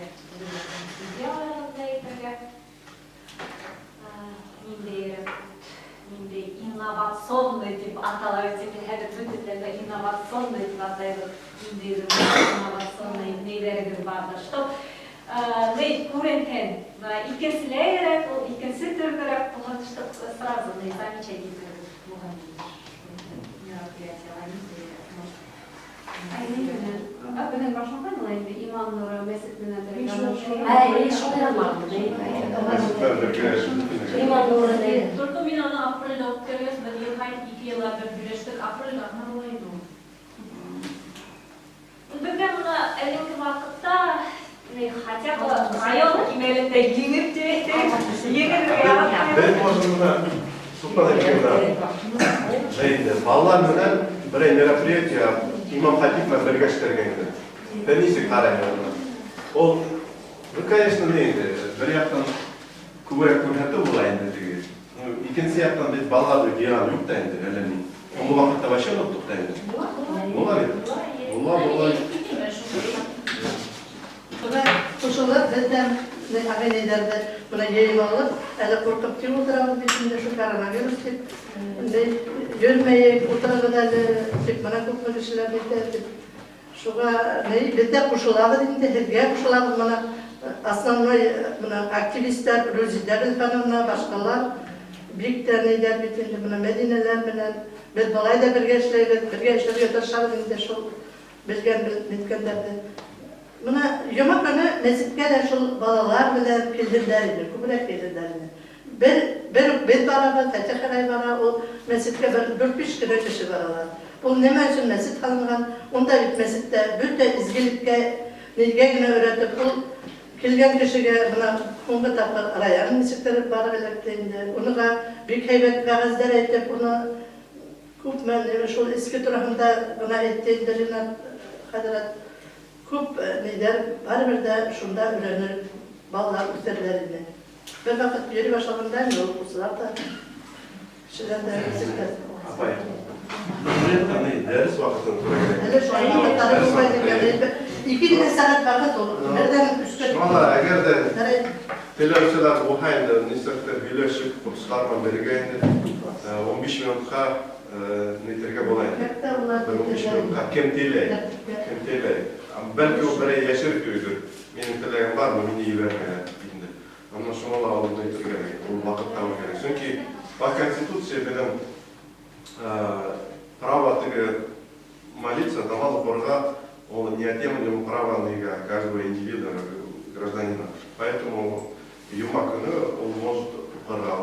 E: идеяларығыҙҙы әйтергә. Ниндәй инновационный тип атала бит инде, хәҙер бөтөнләй инновационный тип атайбыҙ. Ниндәйҙер инновационный нейҙәрегеҙ барҙыр, чтоб ни күренһен, бына икенселәйерәк, ул икенсе төрлөрәк булһын, чтоб сразу ни замечать итергә булһын мероприятиялар ниндәйерәк, может.
F: Бөгөн башланған ла инде Иман нуры мәсет менән бергә.
D: Әй, шулай алмадым. Иман нуры.
C: Только мин аны апрелдә үткәргәс, бер ел һайын, 2 йылға бер һөйләштек, апрелдә гына була инде ул.
E: Беҙгә бына элекке ваҡытта ни, хотя бы район кимәлендә еңеп тип әйтәйек, еңергә.
A: Беҙ можем бына, Султан әйткәндә, инде балалар менән берәй мероприятие имам хатип менән бергә эшләргә инде. Беҙ нисек ҡарайбыҙ уны? Ул, ну, конечно, ни инде, бер яҡтан күберәк күрһәтеү була инде теге. Ну, икенсе яҡтан бит балаларҙы йыйған юҡ та инде, әллә ни. Ул ваҡытта вообще оноттоҡ та инде. Була бит. Була, була.
G: Бына ҡушылып, беҙҙән ағайҙарҙы бына йыйып алып, әле ҡурҡып тип ултырабыҙ бит инде шул коронавирус тип. Инде йөрөмәйек, ултырабыҙ әле тип, бына күпме кешеләр әйтә тип. Шуға ни, беҙ ҙә ҡушылабыҙ инде, һеҙгә ҡушылабыҙ, бына основной бына активисттар Рузида Ғилфановна, башҡалар бик тә нейҙәр бит инде, бына Мәҙинәләр менән беҙ былай ҙа бергә эшләйбеҙ, бергә эшләргә тырышабыҙ инде шул белгән ниткәндәрҙе. Бына йома көнө мәсеткә лә шул балалар менән килделәр инде, күберәк килделәр инде. Бер үк беҙ барабыҙ, Фәтих ағай бара, ул мәсеткә бер дүрт-биш кенә кеше баралар. Ул нимә өсөн мәсет һалынған? Унда бит мәсеттә бөтә изгелеккә, нигә генә өйрәтеп, ул килгән кешегә бына һуңғы тапҡыр район нисектер барып эләкте инде. Уныға бик һәйбәт вәғәздәр әйтеп, уны күпме шул изге тураһында бына әйтте инде Ринат хәҙрәт. Күп нейҙәр барыбер ҙә шунда өйрәнер, балалар үҫерләр ине. Бер ваҡыт йөрөй башлағанда инде уҡыусылар ҙа, кешеләр ҙә нисектер.
A: Апай, дәрес ваҡытын тура кәрәк.
G: Әле шулай ваҡыттары булмай икән. 2 генә сәғәт ваҡыт ул. Берҙән өскә.
A: Шуға ла, әгәр ҙә
G: Ярай.
A: теләүселәр булһа инде, нисектер һөйләшеп, уҡыусылар менән бергә инде, 15 минутҡа нитергә була инде.
G: Хәтта улар
A: Бер 15 минутҡа кем теләй? Кем теләй? Бәлки ул берәй йәшереп йөрөйҙөр. Минең теләгем бар, но мине ебәрмәйҙәр инде. Әммә шуға ла ул әйтергә кәрәк, ул ваҡыт табыр кәрәк. Сөнки по Конституции беҙҙең право теге молиться, намаз уҡырға, ул неотъемлемое право каждого индивида, гражданина. Поэтому йома көнө ул может уҡырға,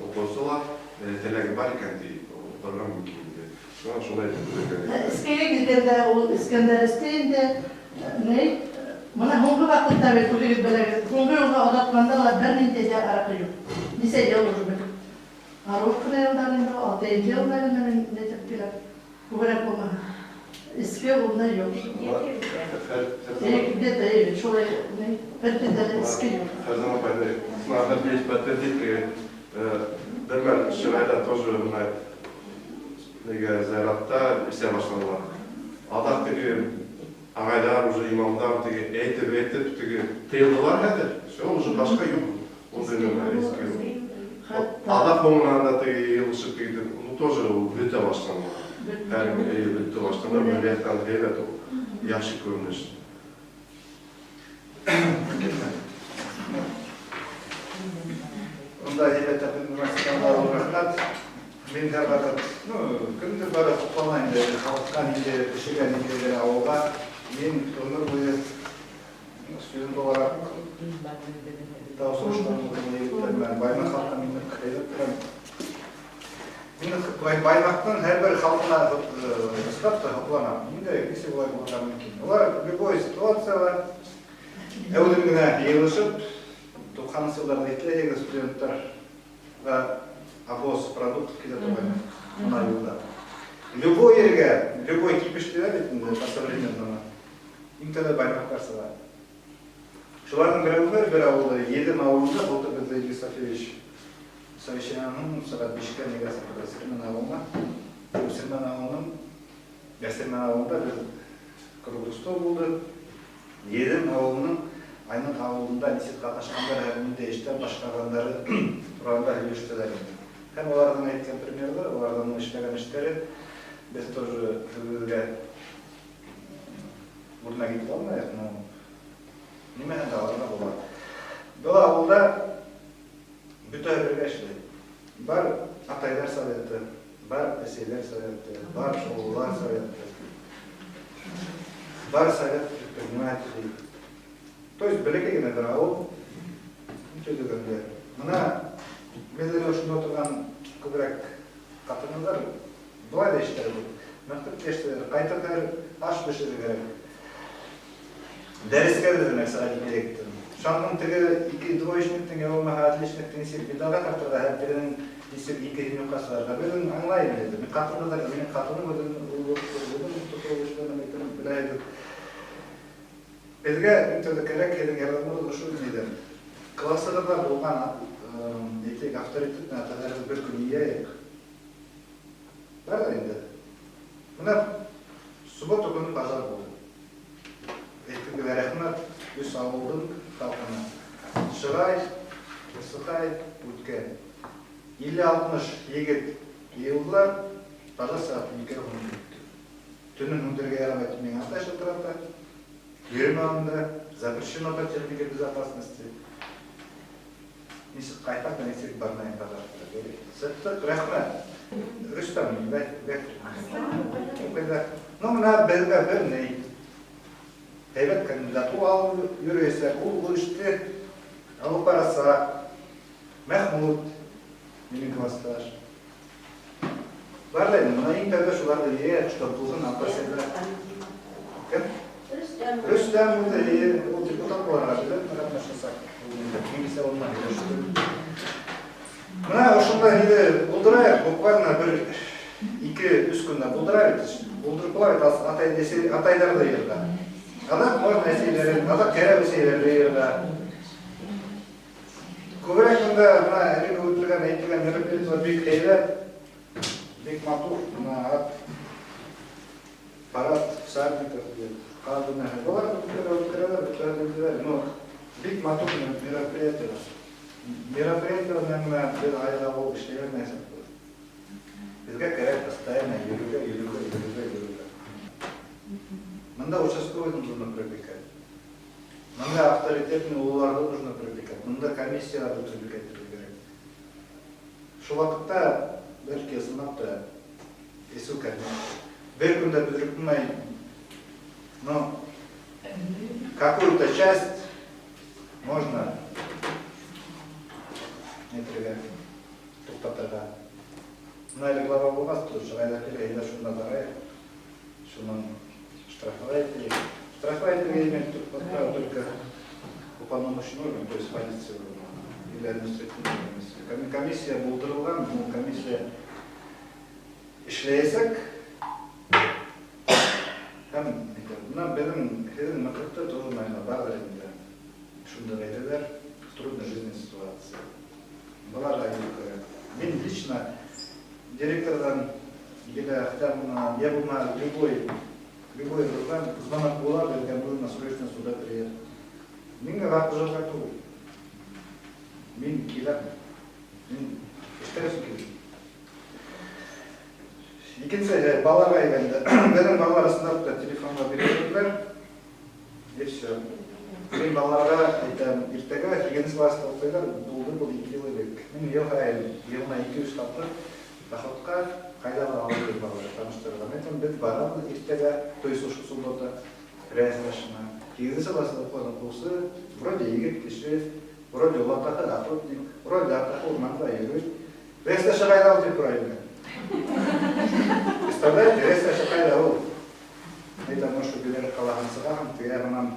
A: уҡытыусы ла теләге бар икән ти, уҡырға мөмкин инде. Шуңа шулай әйтеп кәрәк.
G: Эскәгә килгәндә ул Искәндәр эсте инде, ни, бына һуңғы ваҡытта бит үҙегеҙ беләгеҙ, һуңғы юлға оҙатҡанда ла бер ниндәй ҙә араҡы юҡ. Нисә йыл уже бит. Арыу ҡына йылдар инде, 6 йыл мин нитеп киләм. Күберәк булмаһа. Эске улна юҡ. Где-то шулай, ни, бер көндә лә эске юҡ.
A: Фәрзана апай, надо здесь подтвердить, бер мәл Шырайҙа тоже бына нигә зыяратта эсә башланылар. Аҙаҡ теге ағайҙар, уже имамдар теге әйтеп-әйтеп теге тыйылдылар хәҙер. Всё, уже башҡа юҡ. Ундай нәмә, эске юҡ.
G: Хатта
A: Аҙаҡ һуңынан да теге йыйылышып китеп, ну тоже ул бөтә башланы. Һәр бөттө башланы, бер яҡтан һәйбәт ул. Яҡшы күренеш.
B: Унда һәйбәт рәхмәт. Мин һәр ваҡыт, ну, кемдер бары һоҡлана инде, халыҡҡа, ниндәйҙер кешегә, ниндәйҙер ауылға. Мин ғүмер буйы студент булараҡ тау суғыштан егеттәр менән Баймаҡ халҡын мин һәйбәт беләм. Мин Баймаҡтың һәр бер халҡына ысынлап та һоҡланам. Ниндәй нисек улай булырға мөмкин? Улар любой ситуацияла әүҙем генә йыйылышып, 90-нсы йылдарҙа иҫләйһегеҙ, студенттарға обоз продуктов килә торғайны бына юлда. Любой ергә, любой кипештеләр бит инде по современному. Иң тәүҙә Баймаҡтар сыға. Шуларҙың берәүҙәр бер ауылда, Еҙем ауылында былтыр беҙҙе Илгиз Сафиевич совещаниеның сәғәт 5-кә нигә саҡырҙы Сирмән ауылына. Сирмән ауылының, Сирмән ауылында беҙ круглый стол булды. Еҙем ауылының Айныҡ ауылында нисек ҡатнашҡандар һәм ниндәй эштәр башҡарғандары тураһында һөйләштеләр инде. Һәм уларҙың әйткән примерҙары, уларҙың эшләгән эштәре беҙ тоже беҙгә үрнәк итә алмайыҡ, но нимәһен дә алырға була. Был ауылда бөтә бергә эшләй. Бар атайҙар советы, бар әсәйләр советы, бар ололар советы, бар совет предпринимателей. То есть бәләкәй генә бер ауыл төҙөгәндә. Бына беҙ әле ошонда ултырған күберәк ҡатын-ҡыҙҙар былай ҙа эштәре күп. Мәктәптә эштәре, ҡайтып һәр аш бешерергә кәрәк. Дәрескә дә тимәк сәғәт икегә киттем. Шуның теге ике двоечниктың я булмаһа отличниктың нисек медалға тартырға, һәр беренең нисек ике юҡҡа сығарырға. Беҙ аңлайым инде. Мин ҡатын-ҡыҙҙар, минең ҡатыным үҙен белә. Беҙгә иң тәүҙә кәрәк һеҙҙең ярҙамығыҙ ошо ниҙән. Классығыҙҙа булған, әйтәйек, авторитетный атайҙарыбыҙ бер көн йыяйыҡ. Бар ҙа инде. Бына суббота көнө пожар булды. Әйткәнгә рәхмәт, өс ауылдың халҡына. Шығай, Сыҡай, Үткән. 50-60 егет йыйылдылар, пожар сәғәт 12-гә һүнеп китте. Төнөн һүндерергә ярамай тип миңә атай шылтырата. Йөрөмә унда, запрещено по технике безопасности. Нисек ҡайтаҡ та нисек бармайым пожар. Сыҡтыҡ, рәхмәт. Рөстәм, бәк. Ну, бына беҙгә бер ни. Һәйбәт кандидат ул алып йөрөйсәк, ул был эште алып барасаҡ. Мәхмүт, минең классташ. Бар ҙа инде, бына иң тәүҙә шуларҙы йыйыҡ, чтоб булһын ата-әсәләр. Кем?
D: Рөстәм.
B: Рөстәм булды, эйе, ул депутат булырға белеп, ҡатнашасаҡ. Мин унан һөйләштем. Бына ошондай ниҙе булдырайыҡ, буквально бер ике-өс көндә булдыра бит. Булдырып була бит, атайҙарҙы йыйырға. Аҙаҡ можно әсәйҙәрен, аҙаҡ кәрәк әсәйҙәрҙе йыйырға. Күберәк бында бына әлеге үтелгән, әйтелгән мероприятиелар бик һәйбәт, бик матур. Бына ат, парад всадников, ҡаҙ Былар үткәрәләр, үткәрәләр, но бик матур мероприятиелар. Мероприятиелар менән генә беҙ айға булып эшләй алмайсаҡбыҙ. Беҙгә кәрәк постоянно йөрөргә, йөрөргә, йөрөргә, йөрөргә. Бында участковый нужно привлекать. Бында авторитетный ололарҙы нужно привлекать. Бында комиссияларҙы привлекать итергә кәрәк. Шул ваҡытта бәлки ысынлап та эсеү кәрәк. Бер көндә бөтөрөп булмай, но какую-то часть можно нитергә, туҡтатырға. Бына әле глава булғас, то Шығайҙар килә, әйҙә шунда барайыҡ, шунан штрафовать итәйек. Штрафовать итергә имеет право только уполномоченный орган, то есть полиция или административная комиссия. Комиссия булдырылған, но комиссия эшләйәсәк. Һәм бына беҙҙең һеҙҙең мәктәптә тоже, наверное, барҙыр инде шундай ғаиләләр в трудной жизненной ситуации. Быларға юл кәрәк. Мин лично директорҙан или хотя бы я булма любой звонок була, беҙгә нужно срочно сюда приехать. Миңә ваҡыт юҡ түгел. Мин киләм. Мин Телефонға бирәләр, и все. Мин балаларға әйтәм, иртәгә һигеҙенсе класста уҡыйҙар, булды был 2 йыл элек. Мин йыл һайын, йылына 2-3 тапҡыр походҡа ҡайҙа алып йөрөйөм балалар, таныштырырға. Мин әйтәм, беҙ барабыҙ иртәгә, то есть ошо суббота, Рәсмәшенә. Һигеҙенсе класста уҡыған уҡыусы, вроде егет кеше, вроде олатаһы охотник, вроде атаһы урманда йөрөй. Рәсмәше ҡайҙа ул тип һорайым мин. Представляете, рәсмәше ҡайҙа ул? Әйтәм, ошо Биләр ҡалаһын сығаһың, теге яғынан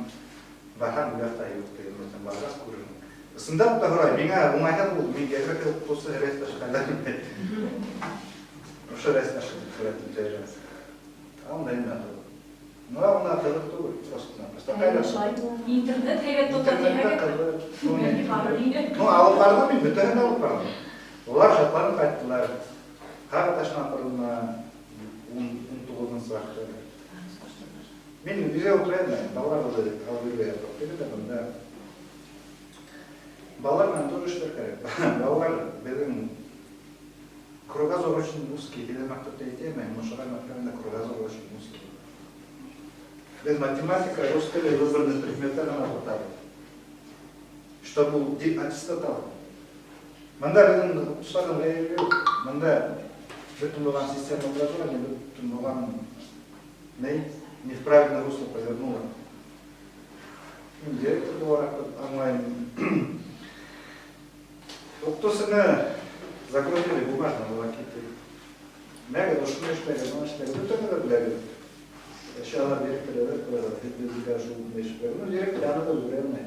B: барһаң, был яҡта юҡ тигән, әйтәм, барғас күрерһең. Ысынлап та һорай, миңә уңайһыҙ булды, мин география уҡытыусы, рәсмәше ҡайҙа тип. Ошо рәсмәше тип һорай тип. Андай инде. Ну, уна ҡыҙыҡ түгел, просто-напросто.
C: Интернет һәйбәт тота
B: Интернетта
C: тиһәгеҙ.
B: ҡыҙыҡ. Ну,
C: Бәлки барыр ине.
B: Ну, алып барҙым мин, бөтәһен алып барҙым. Улар шатланып ҡайттылар. Тағы ташына апарҙым 19-нсы октябрь. Мин өйҙә ултырайым да, балалар уже алып йөрөргә ятып килә дә бында. Балалар менән тоже эшләр кәрәк. Балалар беҙҙең кругозор очень узкий. Беҙҙең мәктәптә әйтәм, Мушағай мәктәбендә кругозор очень узкий. Беҙ математика, рус теле, выбранный предметтар ғына уҡытабыҙ. Чтобы ул аттестат алды. Бында беҙҙең уҡытыусыларҙың ғәйебе юҡ. Бында бөтөн булған система образования, бөтөн булған не в правильное русло повернула. Мин директор булараҡ аңлайым. Уҡытыусыны загрузили бумажно волокитой. Мәгәр ошоно эшләгән, моны эшләгән, бөтәһен дә беләбеҙ. Еще алар директор әҙер ҡуялар, беҙгә шул эш. Ну, директор янында өлгөрә алмай.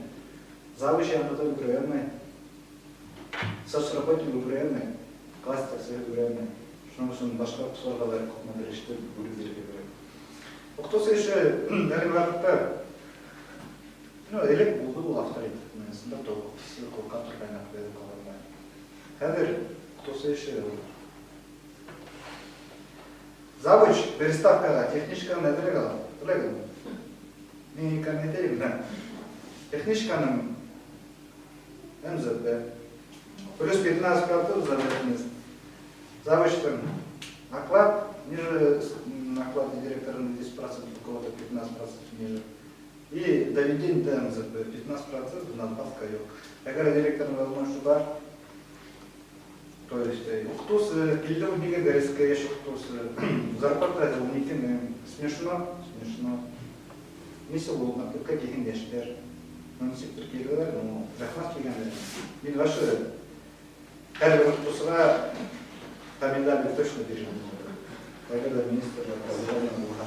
B: Завуч янында өлгөрә алмай. Соцработник өлгөрә алмай. Класс тәксеһе өлгөрә алмай. Шуның өсөн башҡа уҡытыусыларға ла күпмелер эште бүлеп бирергә кәрәк. Уҡытыусы эше әлеге ваҡытта, ну, элек булды ул авторитет, ысынлап та уҡытыусы ҡурҡа торғайны беҙҙең ҡалала. Хәҙер уҡытыусы эше ул. Завуч бер ставкаға техничканы әҙерәк ала. Беләгеҙме? Мин икәнен әйтәйем дә. Техничканың МЗП плюс 15% за месяц. Завучтың оклад ниже оклада директора на 10%, у кого-то 15% ниже. И доведение до МЗП 15% надбавка юҡ. Әгәр директорның возможности бар, то есть уҡытыусы, килде ул нигә дәрескә йәш уҡытыусы, зарплата 12 000, смешно, смешно. Нисек ул мәктәпкә килгән йәштәр, ну, нисектер киләләр, ну, рәхмәт килгәндә. Мин вообще һәр бер уҡытыусыға по медали точно бирәм. Әгәр дә министр образования булһа.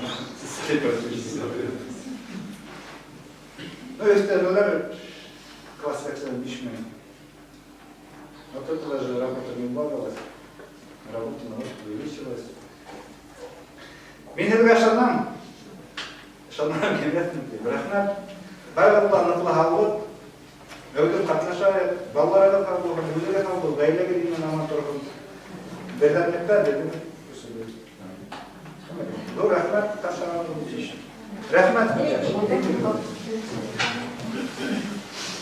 B: Ну, өҫтәмәләр класс 85 000. От этого же работа не убавилась, работа наоборот увеличилась. Мин һеҙгә ышанам, ышанам килмәҫмен тип. Рәхмәт. Барлыҡ ныҡлы һаулыҡ, әүҙем ҡатнашайыҡ, балаларығыҙ һау булһын, үҙегеҙ һау булһын, ғаиләгеҙ имен аман торһон. Берҙәмлектә беҙҙең көсөбөҙ. Ҙур рәхмәт тапшырғанығыҙ өсөн. Рәхмәт.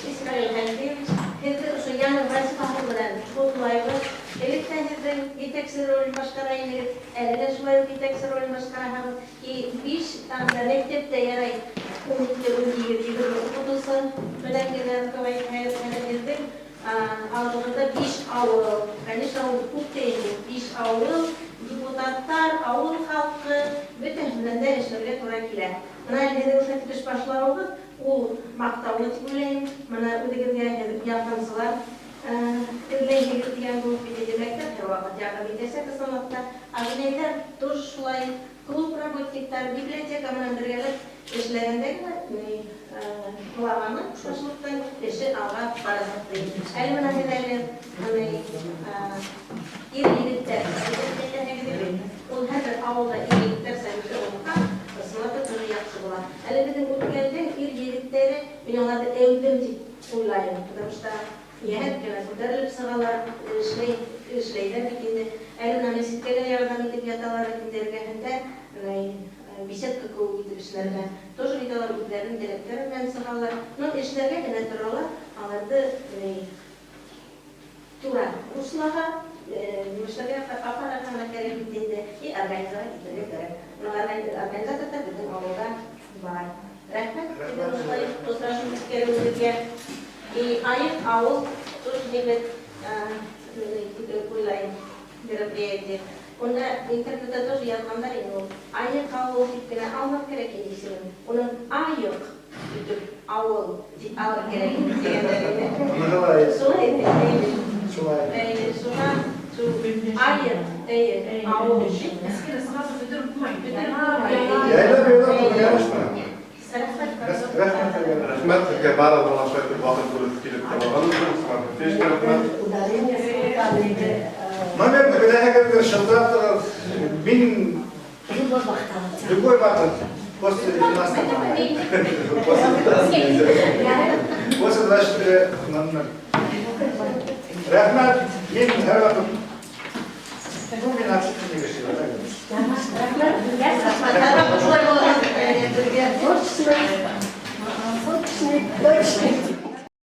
H: Исмәғил Хәлфиевич, һеҙҙе ошо яңы вазифаһы менән ҡотлайбыҙ. Элек тә һеҙҙең етәксе ролен башҡара инегеҙ, әле лә шулай уҡ етәксе ролен башҡараһығыҙ. И биш анда мәктәптә ярай 12, 18, 20 уҡытыусы менән генә руководить һеҙҙең алдығыҙҙа биш ауыл. Конечно, ул күп тә инде. Биш ауыл, депутаттар, ауыл халҡы, бөтәһе менән дә эшләргә тура килә. Бына әле һеҙҙең ошо эш башлауығыҙ, ул маҡтаулы тип уйлайым. Бына үҙегеҙгә һеҙ ярҙамсылар эҙләйһегеҙ тигән булып бит инде мәктәп һәр ваҡыт ярҙам итәсәк ысынлап та. Ағинәйҙәр тоже шулай, клуб работниктар, библиотека менән бергәләп эшләгәндә генә ҡолағаны шашлыҡтан эше алға барасаҡ ти. Әле бына һеҙ әле ир егеттәр әйтәһегеҙ бит. Ул һәр бер ауылда ир егеттәр советы булһа, ысынлап та тоже яҡшы була. Әле беҙҙең үткәндә ир егеттәре, мин уларҙы әүҙем тип уйлайым, потому что йәһәт кенә күтәрелеп сығалар, эшләй, эшләйҙәр бит инде. Әле бына мәсеткә лә ярҙам итеп яталар бит инде эргәһендә, беседка кеүек итеп эшләргә. Тоже бит алар үҙҙәренең теләктәре менән сығалар. Ну, эшләргә генә торалар, аларҙы тура руслаға, эшләргә аппаратына кәрәк бит инде, и организовать итергә кәрәк. Организаторҙар беҙҙең ауылда бар. Рәхмәт, беҙҙең ошолай осрашыу үткәреүегеҙгә. И айыҡ ауыл тоже һәйбәт уйлайым мероприятие. Унда интернетта тоже яҙғандар инде ул. Айыҡ ауыл тип кенә алмаҡ кәрәк ине исемен. Уның айыҡ итеп ауыл тип алыр кәрәк ине тигәндәр ине.
B: Шулай.
H: Шулай ине, эйе.
B: Шулай.
H: Эйе, шуға шул айыҡ, эйе, ауыл тип.
C: Эскене сразу бөтөрөп булмай.
B: Яйлап яйлап ярышма.
H: Рәхмәт.
B: Рәхмәт һеҙгә.
A: Рәхмәт һеҙгә барығыҙға ла шулай итеп ваҡыт бүлеп килеп тыңлаған өсөн. Исмәғил Хәмитович, рәхмәт.
D: Ударение султан
B: Номерҙы беләһегеҙҙер, шылтыратығыҙ. Мин
D: любой ваҡыт алып.
B: Любой ваҡыт после 12. После 12. После 24:00. Рәхмәт, мин һәр ваҡыт. Ну, мин общественный кеше.
D: Рәхмәт.
H: Рәхмәт. Шулай булһын.
D: Бергә. Точно. Точно. Точно.